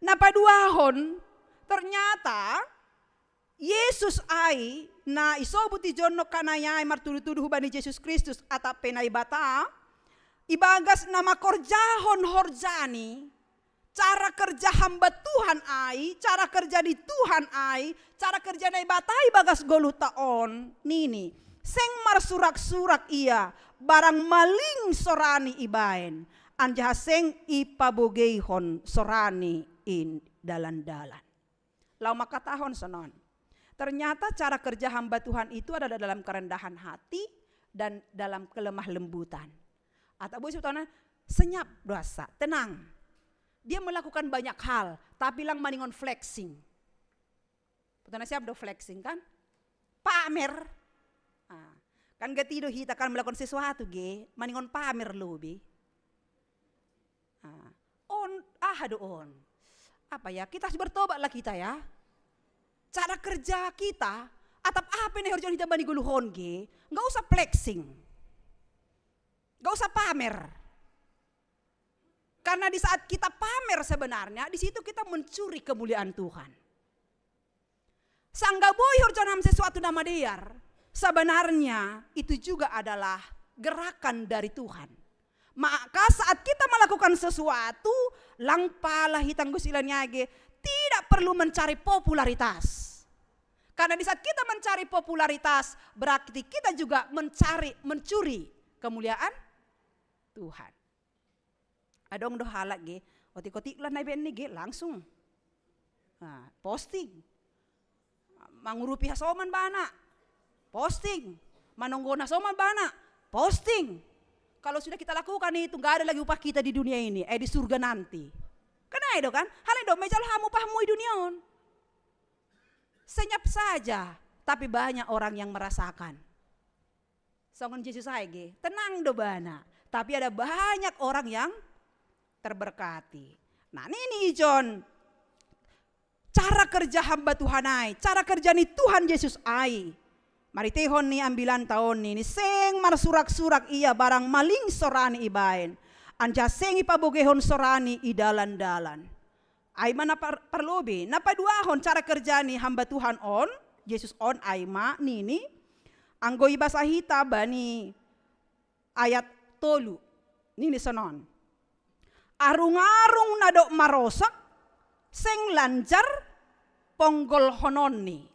Na paduahon, ternyata Jesus ai na isobut i John nongkanai ai martudu-tudu hubani Jesus Kristus atap pe Naibata, ibagas na mangkorjahon horjani, cara kerja hamba Tuhan ai, cara kerja ni Tuhan ai, cara kerja Naibata ibagas goluhta on, nini, seng marsurak-surak ia, barang maling sorani ibaen, anjaha seng ipabogeihon sorani i dalan-dalan. Laho mangkatahon sonon. Ternyata cara kerja hamba Tuhan itu adalah dalam kerendahan hati dan dalam kelemah lembutan. Atau boi sebetulnya senyap dosa, tenang. Dia melakukan banyak hal, tapi lang maningon flexing. Betulna siap do flexing kan? Pamer. Ah, kan gati do hita kan melakukan sesuatu ge, maningon pamer lobi. Ah, on, aha do on? Apa ya? Kita harus bertobat lah kita ya. Cara kerja kita, atap apa yang harus kita bani goluhon ge, nggak usah flexing. Nggak usah pamer. Karena di saat kita pamer sebenarnya, di situ kita mencuri kemuliaan Tuhan. Sangga boi horjahon sesuatu na madear, sebenarnya itu juga adalah gerakan dari Tuhan. Maka saat kita melakukan sesuatu, lang pala hita nggo silaniage, tidak perlu mencari popularitas. Karena di saat kita mencari popularitas, berarti kita juga mencari, mencuri kemuliaan Tuhan. Adong do halak ge, otik-otik lah na ibaen ni ge langsung. Nah, posting. Mangurupi hasoman bana, posting. Manonggona hasoman bana, posting. Kalau sudah kita lakukan itu, nggak ada lagi upah kita di dunia ini, eh, di surga nanti. Kan ai do kan? Hal do mejal hamu upahmu i dunia on. Senyap saja, tapi banyak orang yang merasakan. Songon Jesus ai ge, tenang do bana. Tapi ada banyak orang yang terberkati. Nah, nini ijon cara kerja hamba Tuhan ai, cara kerja ni Tuhan Jesus ai. Mariteihon ni ambilan taon ni, ni seng marsurak-surak ia barang maling sorani ibaen. Anjaha seng ipabogehon sorani i dalan-dalan. Ai ma na par, parlobi, na paduahon cara kerja ni hamba Tuhan on, Jesus on ai ma nini, anggo ibasa hita bani ayat tolu, nini sonon. Arung-arung na dok marosok, seng lanjar ponggolhononni.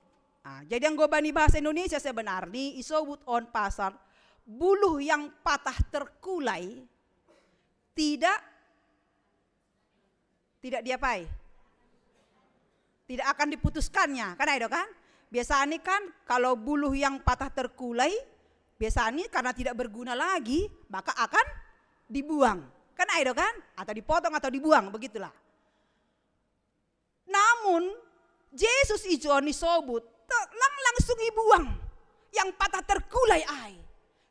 Ah, jadi anggo bani bahasa Indonesia sebenarni isobut on pasal buluh yang patah terkulai tidak, tidak diapai? Tidak akan diputuskannya, kan ai do kan? Biasanya kan kalau buluh yang patah terkulai, biasanya karena tidak berguna lagi, maka akan dibuang. Kan ai do kan? Atau dipotong atau dibuang, begitulah. Namun Jesus ijon isobut, te, lang langsung ibuang yang patah terkulai ai,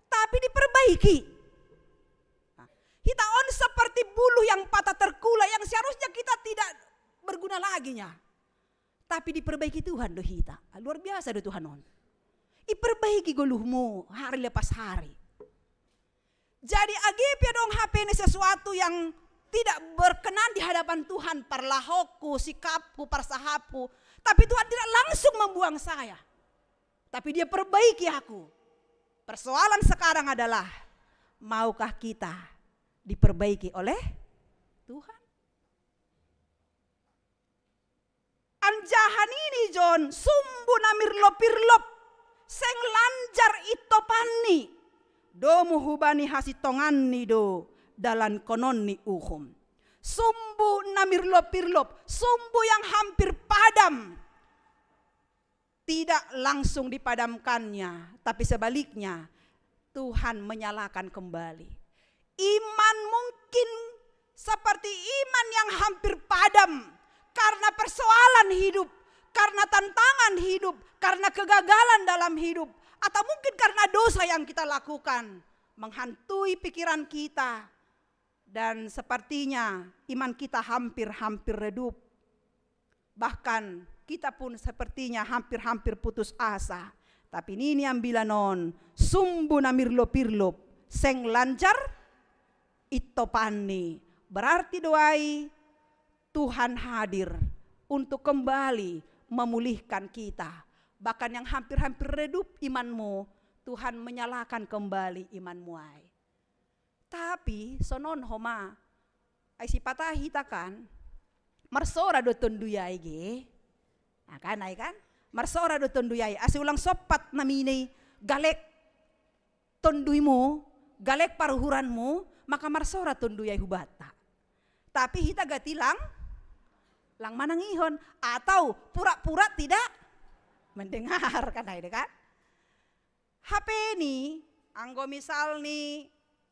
tapi diperbaiki. Nah, hita on seperti buluh yang patah terkulai yang seharusnya kita tidak berguna laginya. Tapi diperbaiki Tuhan do hita. Luar biasa do Tuhan on. Iperbaiki goluhmu hari lepas hari. Jadi age pe adong hape ni sesuatu yang tidak berkenan di hadapan Tuhan, parlahokku, sikapku, parsahapku, tapi Tuhan tidak langsung membuang saya. Tapi Dia perbaiki aku. Persoalan sekarang adalah, maukah kita diperbaiki oleh Tuhan? Anjaha nini ijon, sumbu na mirlop-irlop, seng lanjar intopanni, domu hubani hasintonganni do dalankononni uhum. Sumbu na mirlop-irlop, sumbu yang hampir padam, tidak langsung dipadamkannya, tapi sebaliknya Tuhan menyalakan kembali. Iman mungkin seperti iman yang hampir padam karena persoalan hidup, karena tantangan hidup, karena kegagalan dalam hidup, atau mungkin karena dosa yang kita lakukan menghantui pikiran kita, dan sepertinya iman kita hampir-hampir redup. Bahkan kita pun sepertinya hampir-hampir putus asa. Tapi nini ambilan on, sumbu na mirlop-irlop, seng lanjar intopanni. Berarti do ai Tuhan hadir untuk kembali memulihkan kita. Bahkan yang hampir-hampir redup imanmu, Tuhan menyalakan kembali imanmu ai. Tapi sonon homa, ai sipata hita kan, marsora do tondui ai ge. Nah, kan ai kan? Marsora do tondui ai, ase ulang sompat namina i galek tonduimu, galek paruhuranmu, maka marsora tondui ai hubanta. Tapi hita gati lang, lang manangihon, atau pura-pura tidak mendengar, kan ai do kan? Hape ni, anggo misalni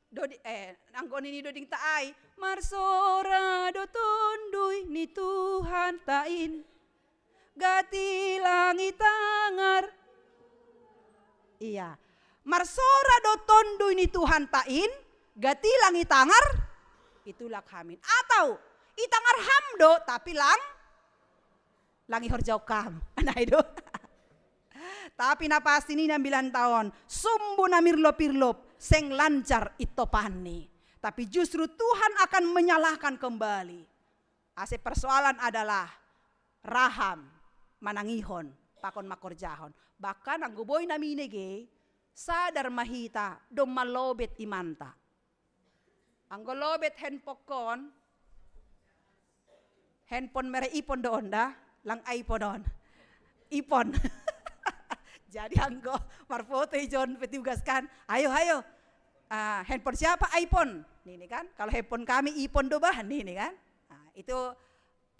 dodi, eh, anggo nini dodingta ai, marsora do tondui ni Tuhanta in, gati lang itangar. Iya. Marsora do tondui ni Tuhanta in, gati lang itangar, itulak hamin. Atau itangar ham do, tapi lang, lang ihorjahon ham. Kan ai do. Tapi na pasti nini ambilanta on, sumbu na mirlop-irlop, seng lanjar intopanni. Tapi justru Tuhan akan menyalakan kembali. Ase persoalan adalah ra ham manangihon, pakon mangkorjahon. Bahkan anggo boi namina ge, sadar ma hita, domma lobet imanta. Anggo lobet handphonekon, handphone merek iPhone do on da, lang iPhone on. iPhone. Jadi anggo marfoto ijon petugas kan, "Ayo, ayo. Ah, handphone siapa?" "iPhone." Nini kan, "Kalau handphone kami iPhone do bah," nini kan. Nah, itu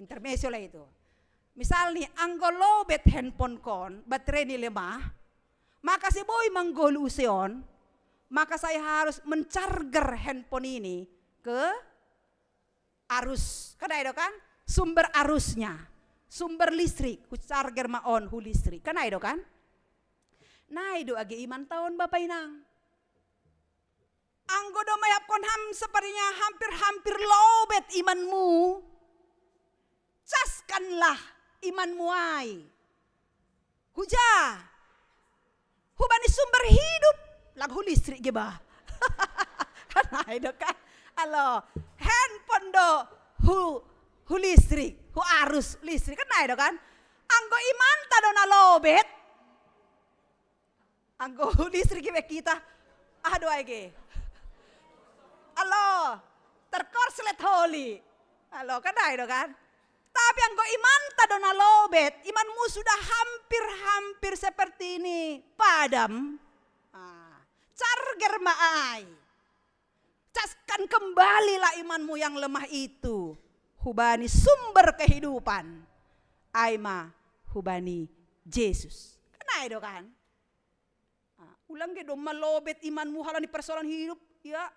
intermezzo lah itu. Misalni, anggo lobet handphonekon, batereni lemah, maka ase boi manggoluh use on, maka saya harus mencarger handphone ini ke arus, kan ai do kan? Sumber arusnya, sumber listrik, hucarger ma on hu listrik, kan ai do kan? Nai do age imanta on, Bapa Inang. Anggo do maihaphon ham sepertinya hampir-hampir lobet imanmu. Caskanlah imanmu ai. Huja? Hubani sumber hidup. Lagu hu listrik ge ba. Kan ai do kan. Alo, handphone do hu, hu listrik, hu arus listrik. Kan ai do kan. Anggo imanta do na lobet. Anggo hu listrik ibe kita. Aduh ai ge. Alo, terkorslet holi. Alo, kan ai do kan. Tapi anggo imanta do na lobet, imanmu sudah hampir-hampir seperti ini padam. Ah, charger ma ai. Caskan kembalilah imanmu yang lemah itu. Hubani sumber kehidupan. Ai ma hubani Jesus. Kan ai do kan. Ah, ulang ge domma lobet imanmu halani persoalan hidup, ya.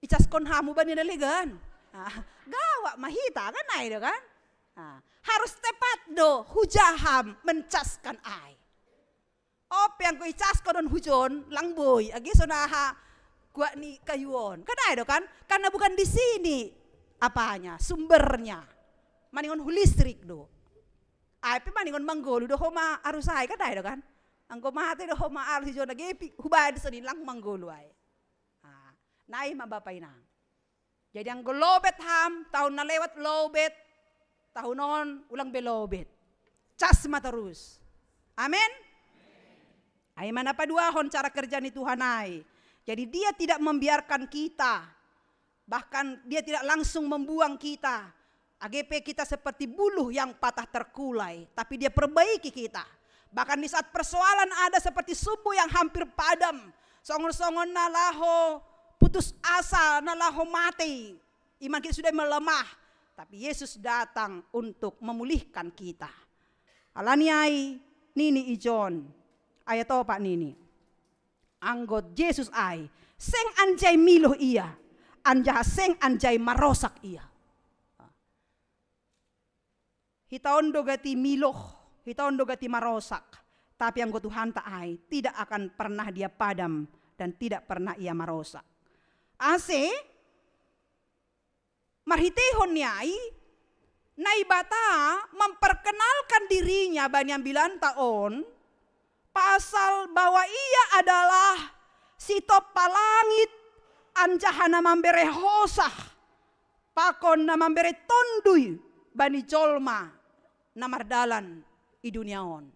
Icaskon hamu bani na legan. Ah, gawat ma hita kan ai do kan. Ah, harus tepat do huja ham mencaskan ai. Ope anggo icaskon on hujon lang boi, age so na aha kuat ni kayu on. Kan ai do kan? Karena bukan di sini apanya, sumbernya. Maningon hu listrik do. Ai pe maningon manggolu do homa arus ai, kan ai do kan? Anggo mate do homa arus ijon age pe hubadi soni lang manggolu ai. Ah, nai ma bapa inang. Jadi anggo lobet ham, tahun na lewat lobet, tahun on ulang be lobet. Cas ma terus. Amin. Ai ma na paduahon cara kerja ni Tuhan ai. Jadi dia tidak membiarkan kita, bahkan dia tidak langsung membuang kita. Age pe kita seperti buluh yang patah terkulai, tapi dia perbaiki kita. Bahkan di saat persoalan ada seperti sumbu yang hampir padam, songon-songon na laho putus asa, na laho mate. Iman kita sudah melemah, tapi Yesus datang untuk memulihkan kita. Alani ai nini i Jon, ayat opat nini. Anggo Jesus ai, seng anjai miloh ia, anjaha seng anjai marosak ia. Hita on do gati miloh, hita on do gati marosak. Tapi anggo Tuhanta ai, tidak akan pernah dia padam dan tidak pernah ia marosak. Ase, marhiteihon ni ai, Naibata memperkenalkan dirinya bani ambilanta on, pasal bahwa ia adalah sitompa langit, anjaha na mambere hosah, pakon na mambere tondui bani jolma na mardalan i dunia on.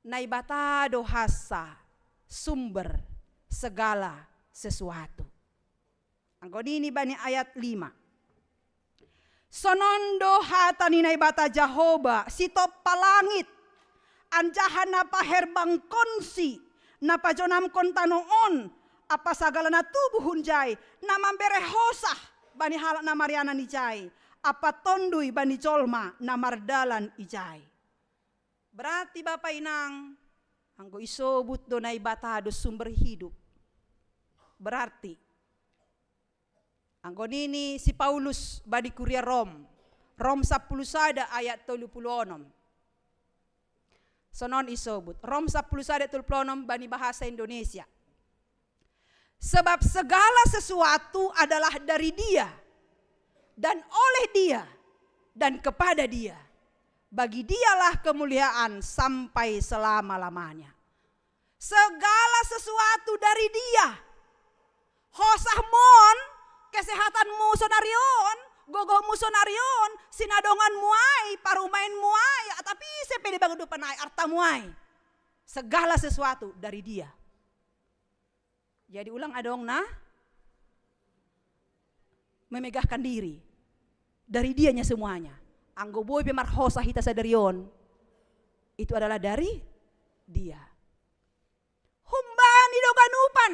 Naibata do hansa sumber segala sesuatu. Anggo nini bani ayat lima. Sonon do hata ni Naibata Jahowa, sitompa langit, anjaha na paherbangkonsi, na pajonamkon tano on, ampa sagala na tubu hunjai, na mambere hosah bani halak na marianan ijai, ampa tondui bani jolma na mardalan ijai. Berarti bapa inang, anggo isobut do Naibata do sumber hidup. Berarti anggo nini si Paulus bani kuria Rom, Rom sampulu sada ayat tolu pulu onom. Sonon isobut, Rom sampulu sada tolu pulu onom bani bahasa Indonesia. Sebab segala sesuatu adalah dari Dia, dan oleh Dia, dan kepada Dia. Bagi Dialah kemuliaan sampai selama-lamanya. Segala sesuatu dari Dia. Hosahmon, kesehatanmu sonari on, gogomu sonari on, sinadonganmu ai, parumaenmu ai, tapi ise pe di bangudupan ai, artamu ai. Segala sesuatu dari Dia. Jadi ulang adong na memegahkan diri. Dari Dianya semuanya. Anggo boi pe marhosa hita sadari on, itu adalah dari Dia. Humbani do ganupan.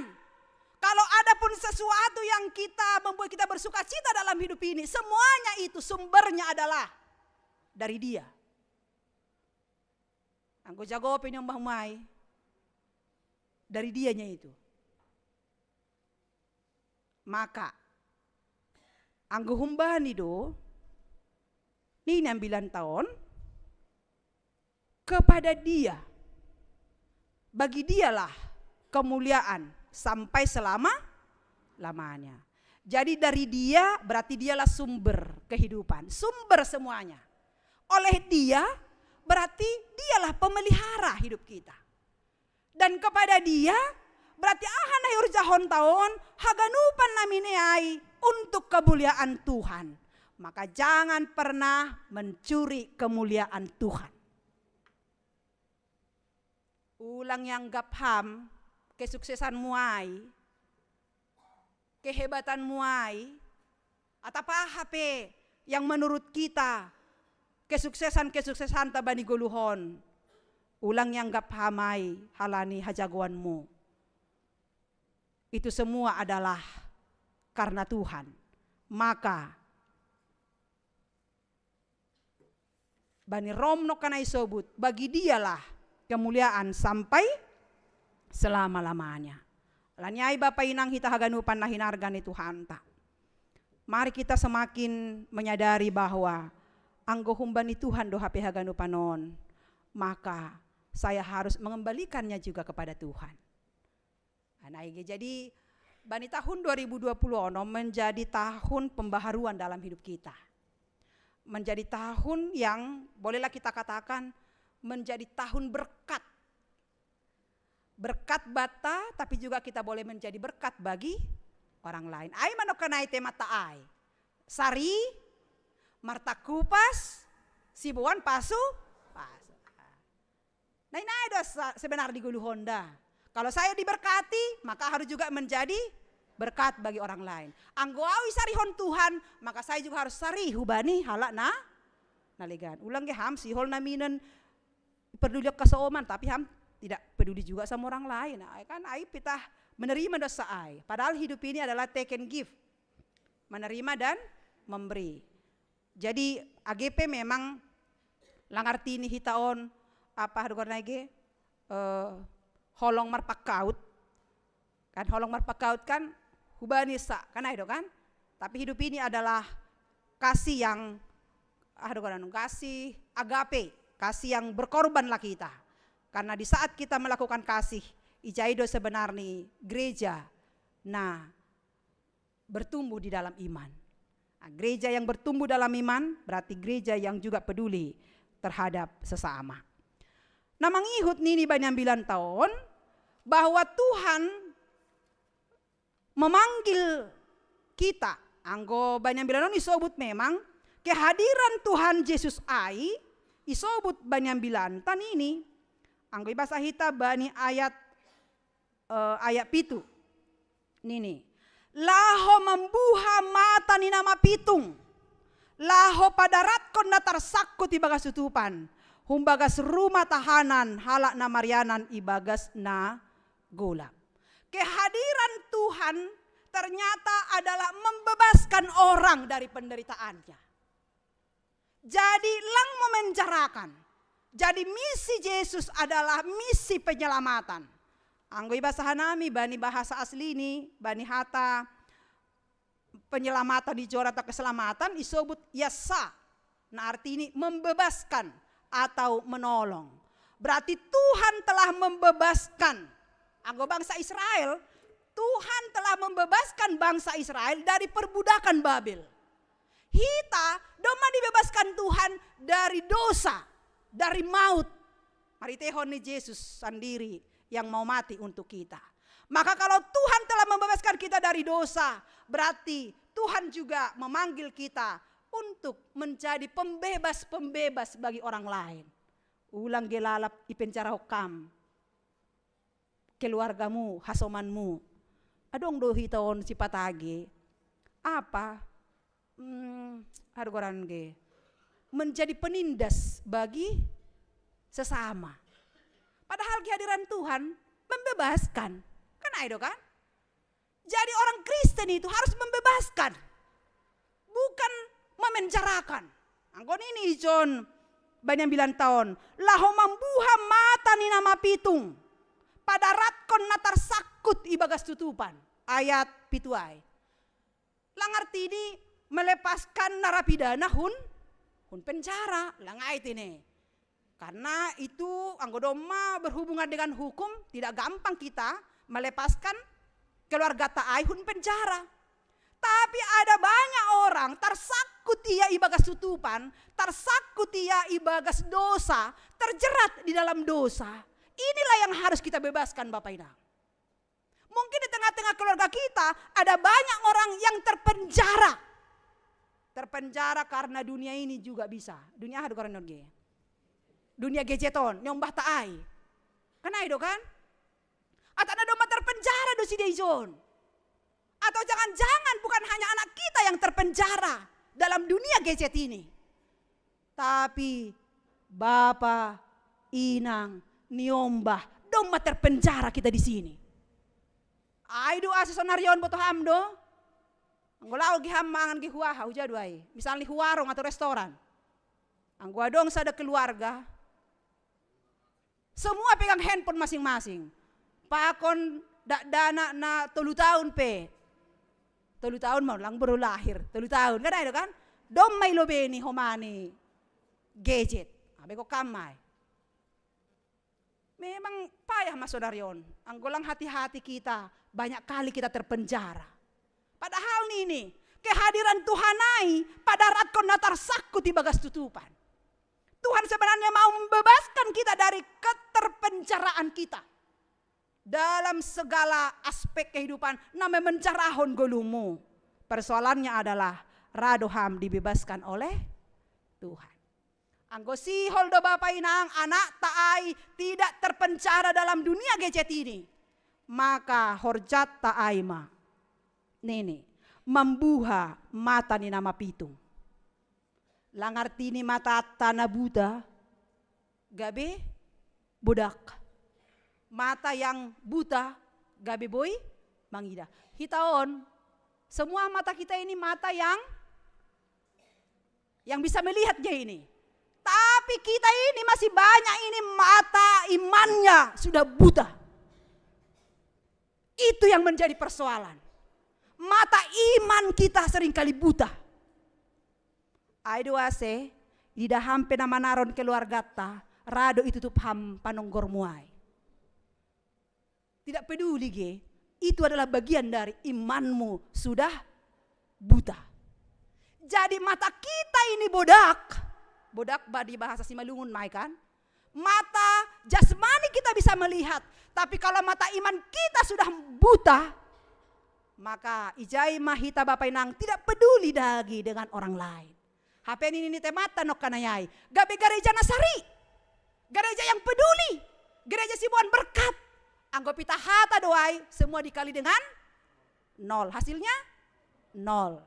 Kalau ada pun sesuatu yang kita membuat kita bersuka cita dalam hidup ini, semuanya itu sumbernya adalah dari Dia. Anggo jago pe niombah mai dari Dianya itu. Maka anggo humbani do nini ambilanta on, kepada Dia, bagi Dialah kemuliaan sampai selama-lamanya. Jadi dari Dia berarti Dialah sumber kehidupan, sumber semuanya. Oleh Dia berarti Dialah pemelihara hidup kita. Dan kepada Dia berarti aha na iurjahonta on haganupan na miniai untuk kemuliaan Tuhan. Maka jangan pernah mencuri kemuliaan Tuhan. Ulang ianggap ham kesuksesanmu ai, kehebatanmu ai, atau apa pe yang menurut kita kesuksesan-kesuksesanta bani goluhon. Ulang ianggap ham ai halani hajagoanmu. Itu semua adalah karena Tuhan. Maka bani Rom nongkan ai isobut, bagi Dialah kemuliaan sampai selama-lamanya. Alani ai Bapa Inang hita haganupan na hinarga ni Tuhanta, mari kita semakin menyadari bahwa anggo humbani Tuhan do hape haganupan on, maka saya harus mengembalikannya juga kepada Tuhan. Nah, jadi bani tahun dua ribu dua puluh ono menjadi tahun pembaharuan dalam hidup kita. Menjadi tahun yang bolehlah kita katakan menjadi tahun berkat. Berkat banta, tapi juga kita boleh menjadi berkat bagi orang lain. Ai ma nongkan ai temanta ai. Sari, martangkupas, siboan pasu, pasu. Nah, ina do sa-, sebenarnya di goluhonda. Kalau saya diberkati, maka harus juga menjadi berkat bagi orang lain. Anggo au isarihon Tuhan, maka saya juga harus sari hubani halak na, na legan. Ulang ge ham sihol na minen peduli kasoman, tapi ham tidak peduli juga sama orang lain. Nah, kan ai pitah menerima dosa ai. Padahal hidup ini adalah take and give. Menerima dan memberi. Jadi A G P memang lang arti ni hita on apa hadu karena ge, eh, holong marpangkaut. Kan holong marpangkaut kan hubani sa, kan ai do kan? Tapi hidup ini adalah kasih yang, ah, do karena kasih agape, kasih yang berkorbanlah kita. Karena di saat kita melakukan kasih, ijai do sebenarnya gereja na bertumbuh di dalam iman. Nah, gereja yang bertumbuh dalam iman berarti gereja yang juga peduli terhadap sesama. Na mangihut nini bani ambilanta on bahwa Tuhan memanggil kita. Anggo bani ambilanta on isobut memang kehadiran Tuhan Jesus ai isobut bani ambilanta nini. Anggo ibasa hita bani ayat, eh, ayat pitu nini, laho mambuha mata ni na mapitung, laho padaratkon na tarsangkut ibagas tutupan, humbagas rumah tahanan halak na marianan ibagas na golap. Kehadiran Tuhan ternyata adalah membebaskan orang dari penderitaannya. Jadi lang memenjarakan. Jadi misi Jesus adalah misi penyelamatan. Anggo ibasa hanami bani bahasa asli ni, bani hata penyelamatan di jora atau keselamatan isobut yassa. Nah, arti ini membebaskan atau menolong. Berarti Tuhan telah membebaskan anggo bangsa Israel. Tuhan telah membebaskan bangsa Israel dari perbudakan Babel. Hita domma dibebaskan Tuhan dari dosa, dari maut. Marhitehon ni Jesus sandiri yang mau mati untuk kita. Maka kalau Tuhan telah membebaskan kita dari dosa, berarti Tuhan juga memanggil kita untuk menjadi pembebas-pembebas bagi orang lain. Ulang ge lalap ipenjara ho kam, keluargamu, hasomanmu. Adong do hita on sipatage apa, hmm, hadu goran ge, menjadi penindas bagi sesama. Padahal kehadiran Tuhan membebaskan. Kan ai do kan? Jadi orang Kristen itu harus membebaskan, bukan memenjarakan. Anggo nini John bani ambilanta on, laho mambuha mata ni na mapitung, padaratkon na tarsangkut ibagas tutupan. Ayat pitu ai. Lang arti ini melepaskan narapidana hun, hun penjara, lang ai tene. Karena itu anggo domma berhubungan dengan hukum, tidak gampang kita melepaskan keluargata ai hun penjara. Tapi ada banyak orang tarsangkut ia ibagas tutupan, tarsangkut ia ibagas dosa, terjerat di dalam dosa. Inilah yang harus kita bebaskan, Bapak Inang. Mungkin di tengah-tengah keluarga kita ada banyak orang yang terpenjara. Terpenjara karena dunia ini juga bisa. Dunia aha do karena ge. Dunia gadget on, niombah ta ai. Kan ai do kan? Atau na domma terpenjara do si Deizon. Atau jangan-jangan bukan hanya anak kita yang terpenjara dalam dunia gadget ini. Tapi bapa, inang, niombah, domma terpenjara kita di sini. Ai do asa sonarion boto ham do. Anggo lao ge ham mangan ge huaha, uja do ai. Misalni huarung atau restoran. Anggo adong sada keluarga, semua pegang handphone masing-masing. Pakon dakdanak na tolu tahun pe. Tolu tahun ma lang baru lahir, tolu tahun. Kan ai do kan? Domma ilobei ni homani gadget. Abe ko kamai. Memang payah ma sonarion. Anggo lang hati-hati kita, banyak kali kita terpenjara. Padahal nini, kehadiran Tuhan ai padaratkon na tarsangkut ibagas tutupan. Tuhan sebenarnya mau membebaskan kita dari keterpenjaraan kita dalam segala aspek kehidupan na memenjarahon golumu. Persoalannya adalah ra do ham dibebaskan oleh Tuhan. Anggo sihol do bapa inang anakta ai tidak terpenjara dalam dunia gadget ini, maka horjatta ai ma nini, mambuha mata ni na mapitung. Lang artini matatta na buta gabe bodak. Mata yang buta gabe boi mangida. Hita on, semua mata kita ini mata yang yang bisa melihat dia ini. Tapi kita ini masih banyak ini mata imannya sudah buta. Itu yang menjadi persoalan. Mata iman kita seringkali buta. Ai do ase, ida ham pe na manaron keluargata, ra do itutup ham panonggormu ai. Tidak peduli ge, itu adalah bagian dari imanmu sudah buta. Jadi mata kita ini bodak, bodak ba di bahasa Simalungun ma ai kan, mata jasmani kita bisa melihat, tapi kalau mata iman kita sudah buta, maka ijai ma hita bapa inang tidak peduli lagi dengan orang lain. Hape nini ni temanta nongkanai ai, gabe gareja na sari, gareja yang peduli, gareja siboan berkat. Anggo pita hata do ai, semua dikali dengan nol. Hasilnya nol.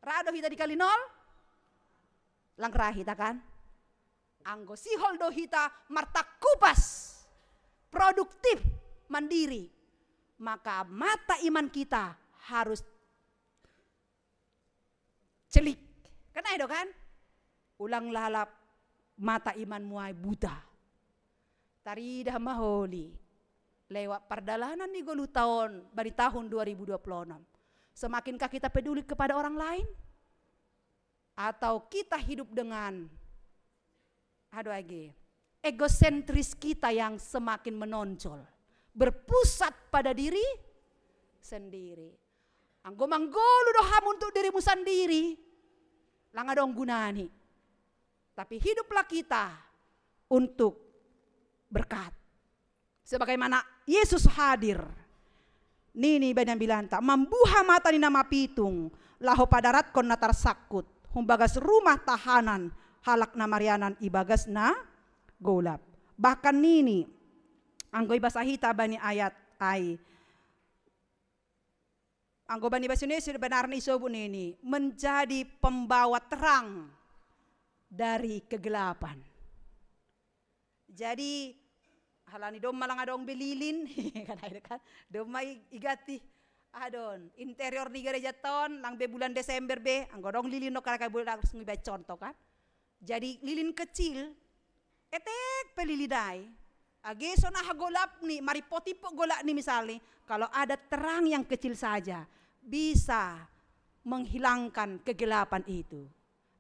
Ra do hita dikali nol? Lang ra hita kan? Anggo sihol do hita martangkupas, produktif, mandiri, maka mata iman kita harus celik. Kan ai do kan? Ulang lalap mata imanmu ai buta. Taridah ma holi lewat pardalanan ni goluhta on bani tahun dua ribu dua puluh enam. Semakinkah kita peduli kepada orang lain? Atau kita hidup dengan, aduh age, egosentris kita yang semakin menonjol, berpusat pada diri sendiri. Anggo manggolu do ham untuk dirimu sendiri, lang adong gunani. Tapi hiduplah kita untuk berkat. Sebagaimana Yesus hadir, nini bani ambilanta, mambuha mata ni na mapitung, laho padaratkon na tarsangkut, humbagas rumah tahanan halak na marianan ibagas na golap. Bahkan nini, anggo ibasa hita bani ayat ai, anggo bani bahasa Indonesia sebenarnya isobut nini, menjadi pembawa terang dari kegelapan. Jadi, halani domma lang adong be lilin, kan ai do kan, domma i-, iganti, aha do on, interior ni garejanta on, lang be bulan Desember be, anggo adong lilin do kan, kan bulan langsung ibaen contoh kan. Jadi lilin kecil, etek pe lilin ai, age songon aha golapni, maripotipo golapni misalni, kalau ada terang yang kecil saja bisa menghilangkan kegelapan itu.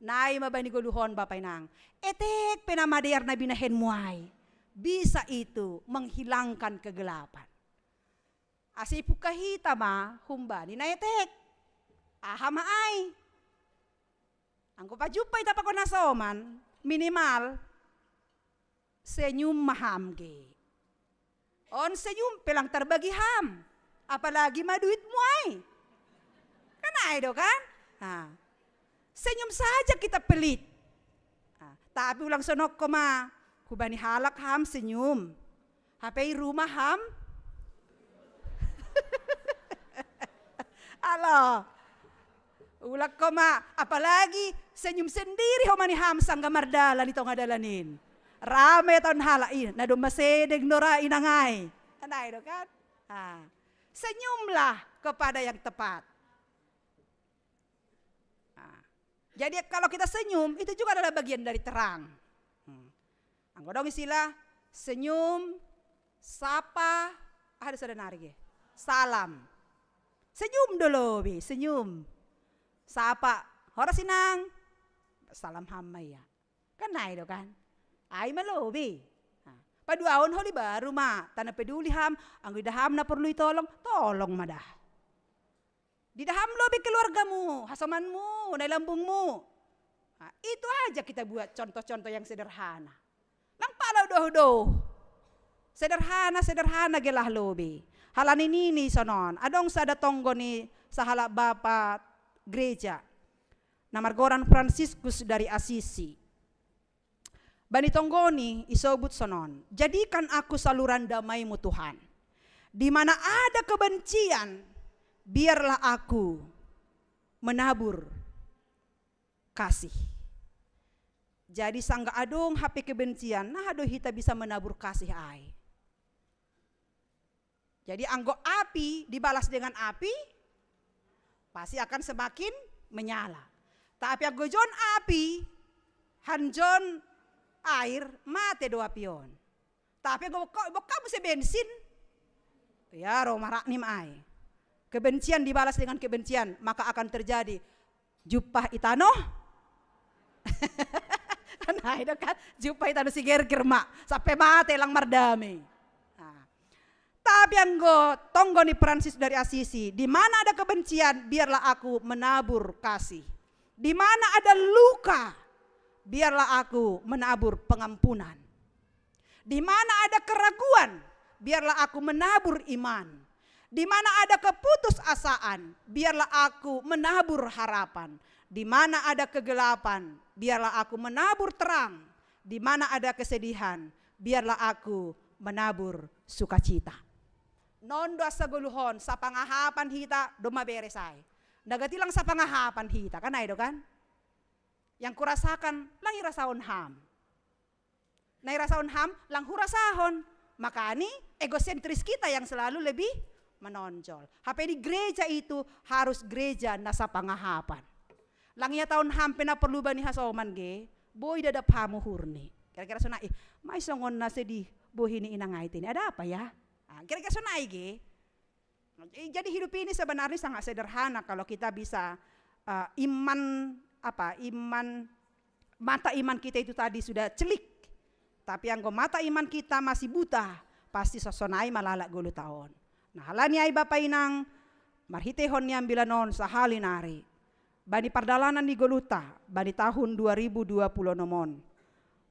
Nai ma bani goluhon bapa inang. Etek pe na madear na binahenmu ai, bisa itu menghilangkan kegelapan. Ase ipukka hita ma humbani na etek. Aha ma ai? Anggo pajumpa ita pakon hasoman, minimal senyum ma ham ge. On senyum pe lang tarbagi ham, apalagi ma duitmu ai. Kan ai do kan? Nah, senyum saja kita pelit. Nah, tapi ulang sonokko ma, hubani halak ham senyum. Hape i rumah ham. Alo. Ulakko ma, apalagi senyum sendiri ho mani ham sangga mardalan di tongah dalan in. Rame taon halak i, na domma sedeng nora inang ai. Kan ai do kan? Ah. Senyumlah kepada yang tepat. Ah. Jadi kalau kita senyum, itu juga adalah bagian dari terang. Hmm. Anggo dong istilah senyum, sapa, ada sada nari ge. Salam. Senyum do lobi, senyum. Sapa, horas inang. Salam ham ma ia. Kan ai do kan? Ai ma lobi. Nah, paduahon holi baru ma, tanda peduli ham, anggo ida ham na porlu itolong, tolong ma da. Didaham lobi keluargamu, hasomanmu, nai lambungmu. Nah, itu aja kita buat contoh-contoh yang sederhana. Lang pala doh-doh. Sederhana, sederhana gelah lobi. Halani nini sonon, adong sada tonggo ni sahalak bapa gereja. Na margoran Fransiskus dari Assisi. Bani tonggoni isobut sonon, jadikan aku saluran damaimu Tuhan. Di mana ada kebencian, biarlah aku menabur kasih. Jadi sangga adong hape kebencian, nah do hita bisa menabur kasih ai. Jadi anggo api dibalas dengan api, pasti akan semakin menyala. Tapi anggo jon api, hanjon air, mate do api on. Tapi anggo bokka, bokka muse bensin, ya ro marak ni mai. Kebencian dibalas dengan kebencian, maka akan terjadi jumpah itano. Nah, itu kan jumpah itano si gerger ma, sampai mate lang mardame. Nah. Tapi anggo tonggo ni Francis dari Assisi, di mana ada kebencian, biarlah aku menabur kasih. Di mana ada luka, biarlah aku menabur pengampunan. Di mana ada keraguan, biarlah aku menabur iman. Di mana ada keputusasaan, biarlah aku menabur harapan. Di mana ada kegelapan, biarlah aku menabur terang. Di mana ada kesedihan, biarlah aku menabur sukacita. Non do asa goluhon, sapangahapan hita, domma beres ai. Nagati lang sapangahapan hita, kan ai do kan? Yang kurasakan, lang irasahon ham. Na irasahon ham, lang hurasahon. Makani egosentris kita yang selalu lebih menonjol. Hape di gereja itu harus gereja na sapangahapan. Lang ia taon ham pe na porlu bani hasoman ge, boi dadap ham uhurni. Kira-kira sonai, mai songon na sedih bohi ni inang ai tini. Ada apa ya? Ah, kira-kira sonai ge. Jadi hidup ini sebenarnya sangat sederhana kalau kita bisa uh, iman apa iman mata iman kita itu tadi sudah celik. Tapi anggo mata iman kita masih buta, pasti sosonai malalak golu taon. Nah, halani ai bapa inang, marhitehon ni ambilan on sahali nari. Bani pardalanan ni goluta, bani tahun dua ribu dua puluh enam on.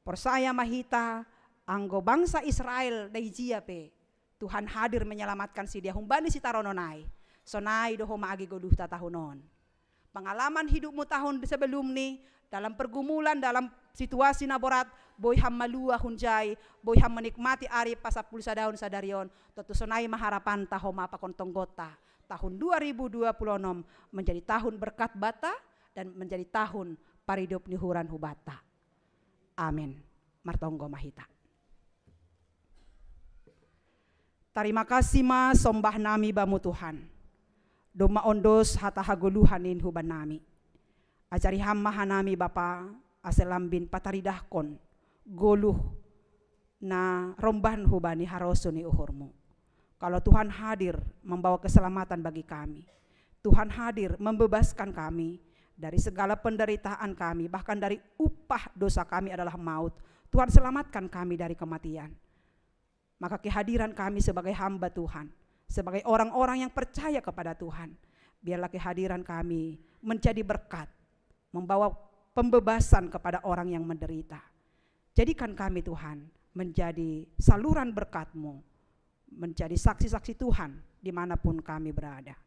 Porsaya mahita, anggo bangsa Israel daijia pe, Tuhan hadir menyelamatkan si dia humbani si taronon ai. Sonai do homa agi goluhta tahun on. Pengalaman hidupmu tahun sebelum ni, dalam pergumulan, dalam situasi na borat, boi ham malua hunjai, boi ham menikmati ari pasapul sadaun sadarion, tontu sonai ma harapanta homa pakon tonggonta. Tahun dua ribu dua puluh enam menjadi tahun berkat bata dan menjadi tahun paridop ni huran hubata. Amin. Martonggo mahita. Tarima kasih ma sombah nami bamu Tuhan. Domma ondos hata hagoluhan in huban nami. Ajari ham ma hanami Bapa, ase lambin pataridahkon goluh na romban hubani harosu ni uhurmu. Kalau Tuhan hadir membawa keselamatan bagi kami, Tuhan hadir membebaskan kami dari segala penderitaan kami, bahkan dari upah dosa kami adalah maut. Tuhan selamatkan kami dari kematian. Maka kehadiran kami sebagai hamba Tuhan, sebagai orang-orang yang percaya kepada Tuhan, biarlah kehadiran kami menjadi berkat, membawa pembebasan kepada orang yang menderita. Jadikan kami, Tuhan, menjadi saluran berkat-Mu, menjadi saksi-saksi Tuhan dimanapun kami berada.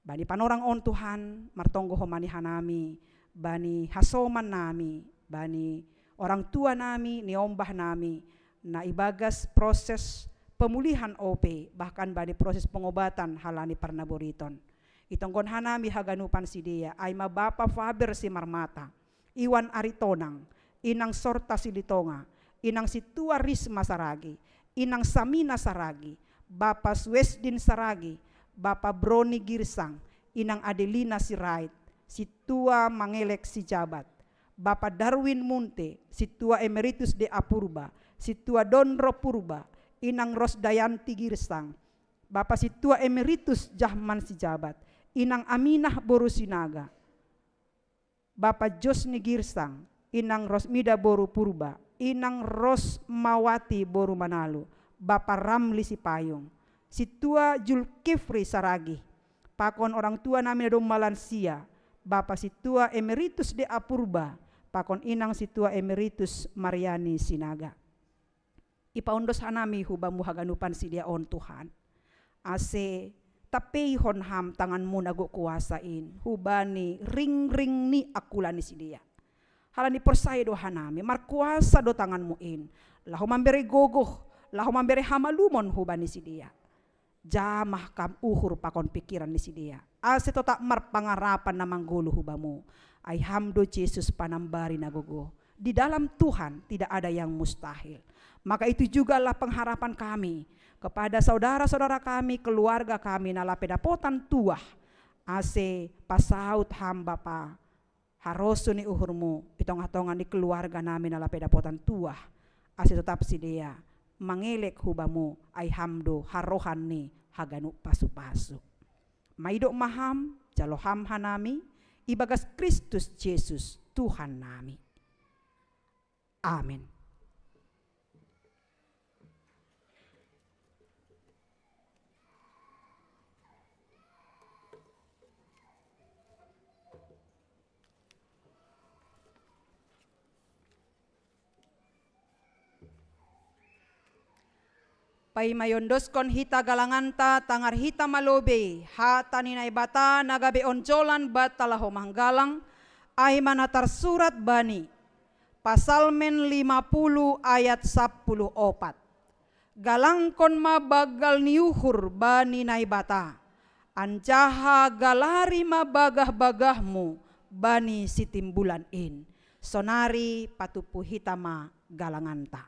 Bani panorang on, Tuhan, martonggo ho ma ni hanami, bani hasoman nami, bani orang tua nami, niombah nami, na ibagas proses pemulihan O P, bahkan bani proses pengobatan halani parnaboriton. Itonggon hanami haganupan sidea, ai ma Bapa Faber Simarmata, Iwan Aritonang, Inang Sorta Silitonga, Inang Situa Risma Saragi, Inang Samina Saragi, Bapa Suesdin Saragi, Bapa Broni Girsang, Inang Adelina Sirait, Situa Mangelek Sijabat, Bapa Darwin Munte, Situa Emeritus de Apurba, Situa Donro Purba, Inang Rosdayanti Girsang, Bapa Situa Emeritus Jahman Sijabat, Inang Aminah Boru Sinaga, Bapa Josni Girsang, Inang Rosmida Boru Purba, Inang Rosmawati Boru Manalu, Bapa Ramli Sipayung, Situa Julkifri Saragi, pakon orang tua nami na domma lansia, Bapa Situa Emeritus de Apurba, pakon Inang Situa Emeritus Mariani Sinaga. Ipaondos hanami hu Bamu haganupan sidea on, Tuhan. Ase tapeihon Ham tangan-Mu na gok kuasa in hubani ringring ni angkula ni sidea. Halani porsaya do hanami, markuasa do tangan-Mu in, laho mambere gogoh, laho mambere hamalumon hubani sidea. Jamah Kam uhur pakon pingkiran ni sidea, ase totap marpangarapan na manggoluh hu Bamu. Ai Ham do Jesus panambari na gogoh. Di dalam Tuhan tidak ada yang mustahil. Maka itu jugalah pengharapan kami kepada saudara-saudara kami, keluarga kami na lape dapotan tuah, ase pasaut Ham Bapa harosuh ni uhur-Mu i tongah-tongah ni keluarga nami na lape dapotan tuah, ase totap sidea mangelek hu Bamu, ai Ham do harohan ni haganup pasu-pasu. Maidop ma Ham, jalo Ham hanami, ibagas Kristus Jesus Tuhan nami. Amin. Paima iondoskon hita galanganta, tangar hita ma lobei hata ni Naibata na gabe onjolan banta laho manggalang, ai ma na tarsurat bani Pasalmen lima puluh ayat sampulu opat. Galangkon ma banggal ni uhur bani Naibata, anjaha galari ma bagah-bagahmu bani sitimbulan in. Sonari patumpu hita ma galanganta.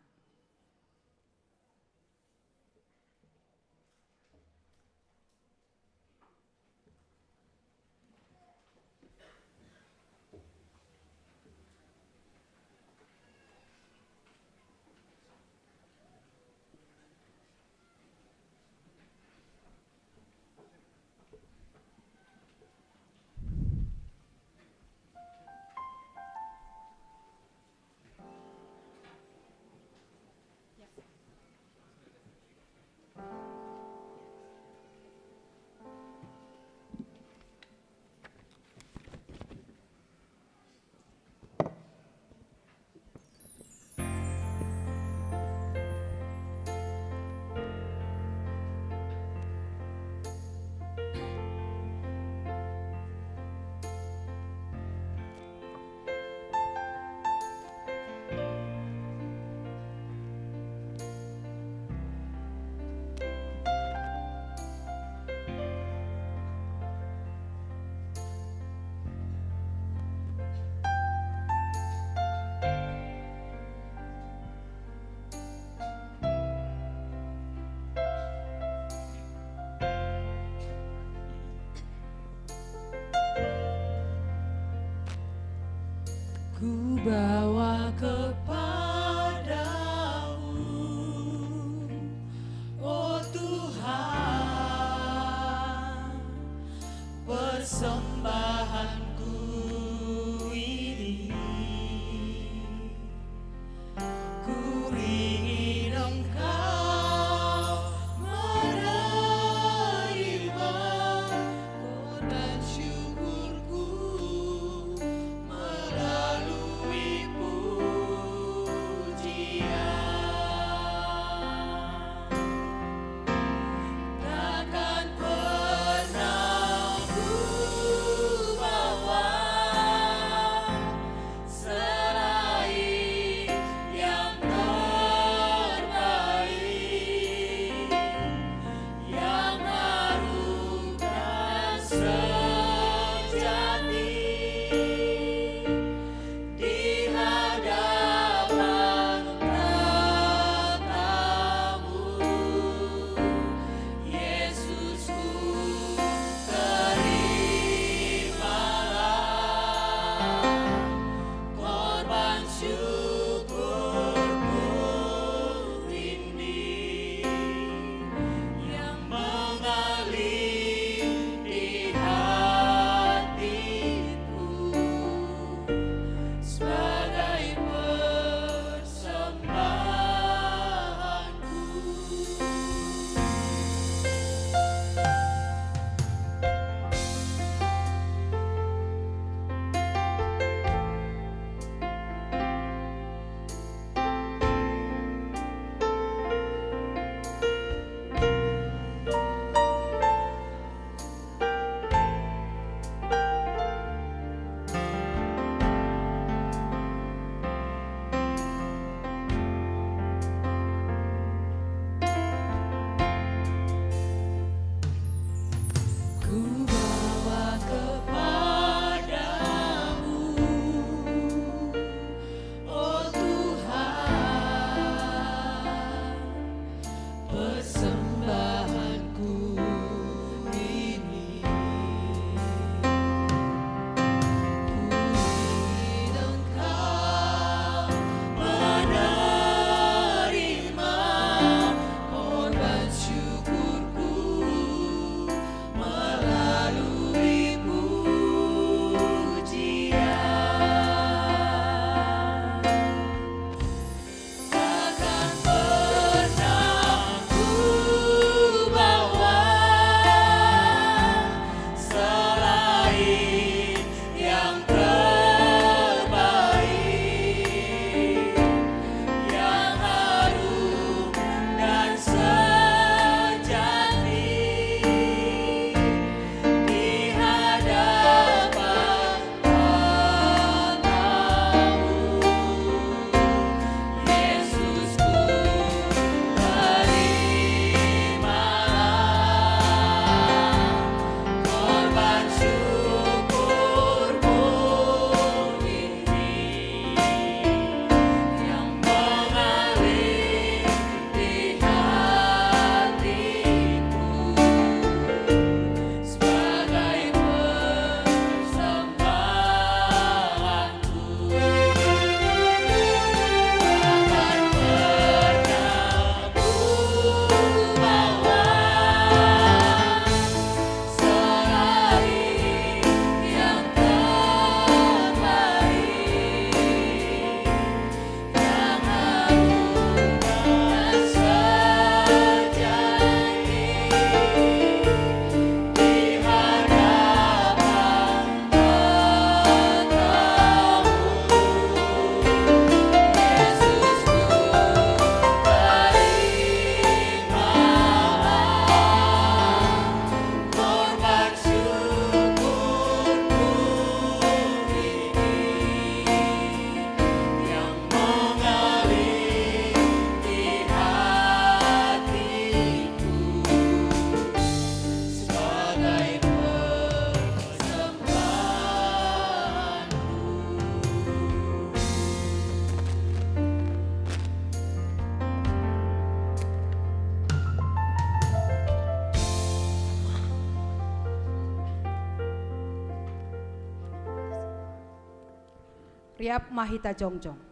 Riap ma hita jongjong.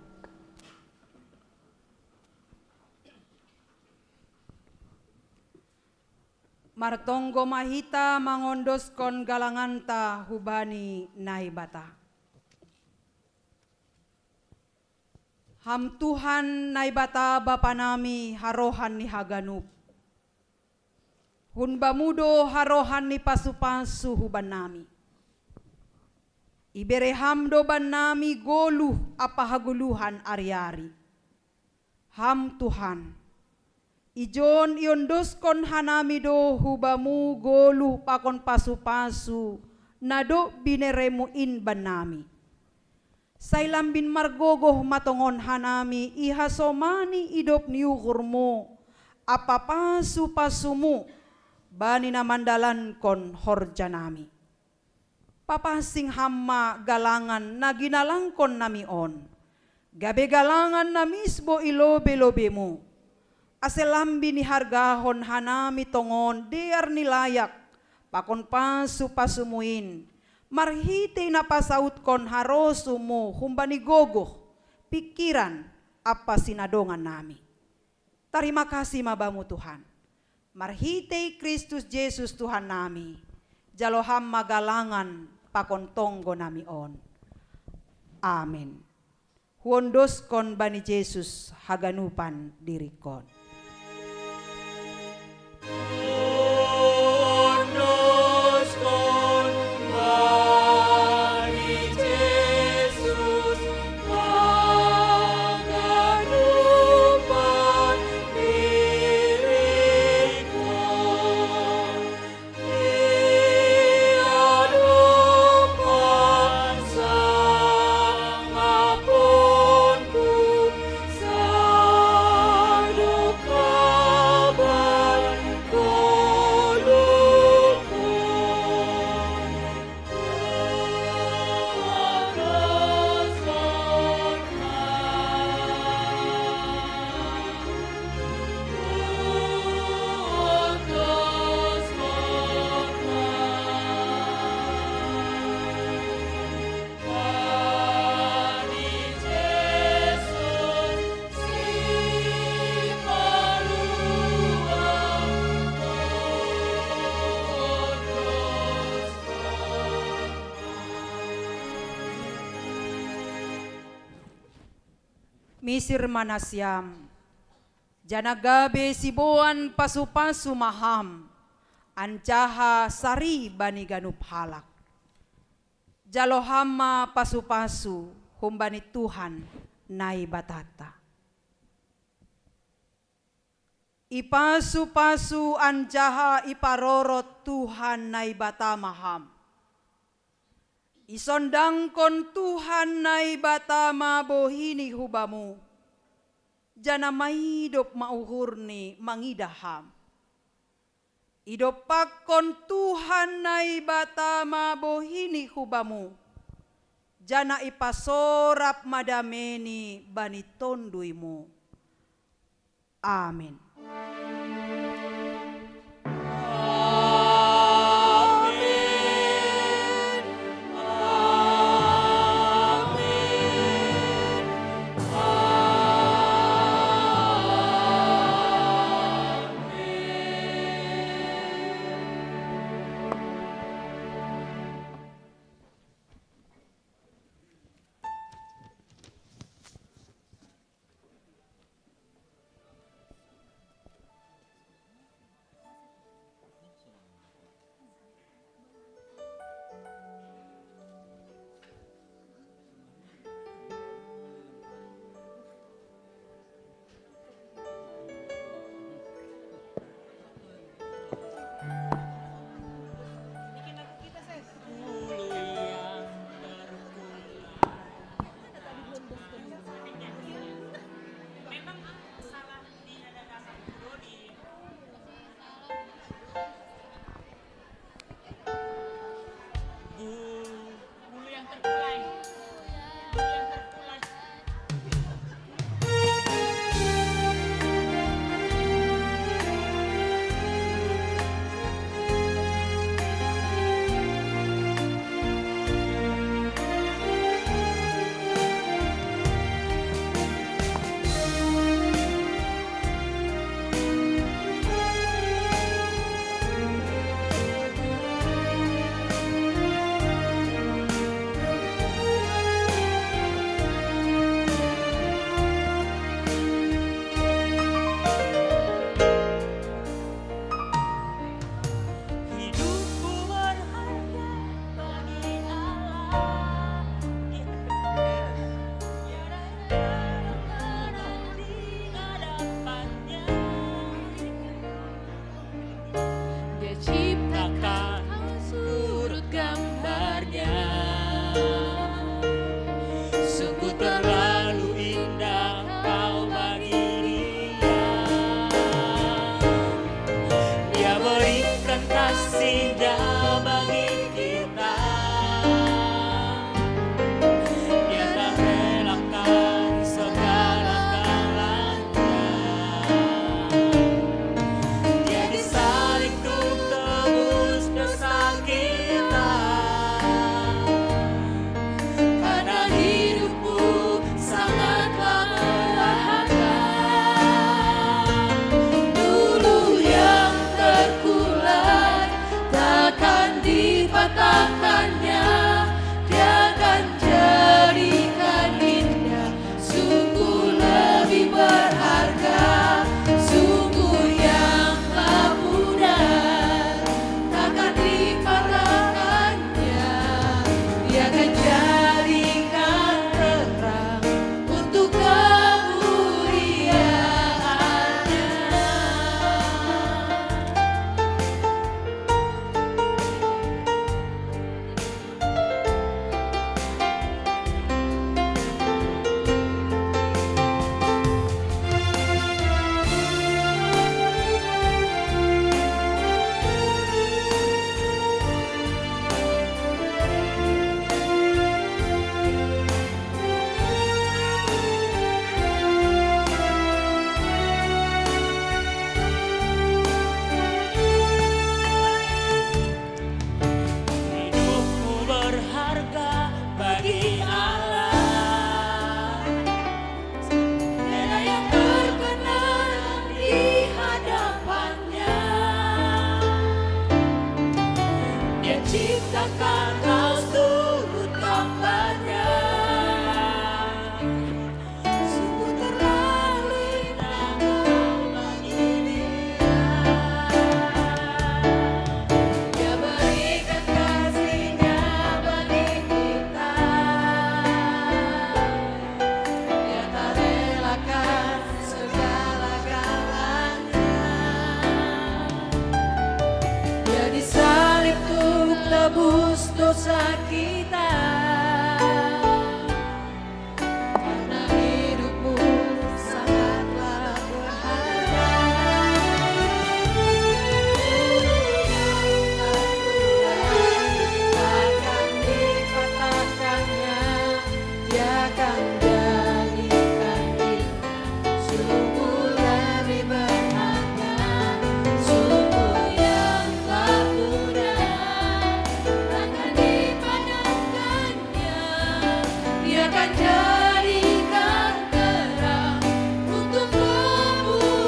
Martonggo ma hita mangondoskon galanganta hubani Naibata. Ham Tuhan Naibata Bapa nami, harohan ni haganup. Hun Bamu do harohan ni pasu-pasu hubannami. Ibere Ham do bannami goluh ampa hagoluhan ari-ari. Ham Tuhan, ijon iondoskon hanami do hu Bamu goluh pakon pasu-pasu na dob binereMu in bannami. Sai lambin margogoh ma tongon hanami ihasomani idop ni uhurMu ampa pasu-pasuMu bani na mandalankon horjanami. Papansing Ham ma galangan na ginalangkonnami on, gabe galangan na misbo i lobe-lobeMu, ase lambin ihargahon hanami tongon dear ni layak pakon pasu-pasuMu in, marhitei na pasautkon harosuMu humbani gogoh, pingkiran ampa sinadongannami. Tarima kasih ma Bamu Tuhan. Marhitei Kristus Jesus Tuhannami, jalo Ham ma galangan pakon tonggonami on. Amen. Huondoskon bani Jesus haganupan diringkon. Misir ma nasiam, janah gabe siboan pasu-pasu ma ham, anjaha sari bani ganup halak. Jalo ham ma pasu-pasu humbani Tuhan Naibatanta. Ipasu-pasu anjaha iparorot Tuhan Naibata ma ham. Isondangkon Tuhan Naibata ma bohini hu bamu, janah maidop ma uhurni mangidah ham. Idompakkon Tuhan Naibata ma bohini hu bamu, janah ipasorap ma dameini bani tonduymu. Amin. Ciptakan Roh Kudus tempatnya. Sungguh terlalu indah Allah ini. Dia berikan kasih-Nya bagi kita. Dia tak relakan segala-galanya. Dia disalib untuk tebus dosa kita. Karena hidupmu sangatlah berharga. Akan dipatahkannya, Dia akan jadikan kita sungguh lebih berharga, sungguh yang tak mudah akan dipandangkannya. Dia akan jadikan terang untuk kemuliaan.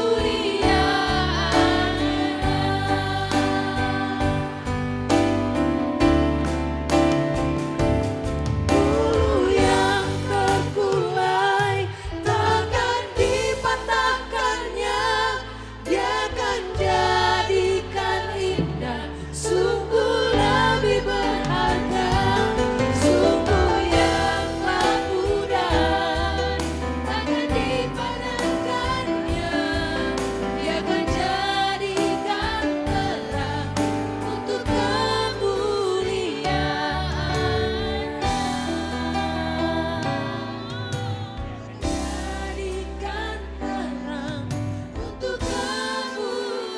Bulu yang terkulai takkan dipatahkannya, Dia akan jadikan indah, sungguh lebih berharga, sungguh yang tak mudah akan dipandangkannya. Dia akan jadikan terang untuk kemuliaan. Jadikan terang untuk kemuliaan.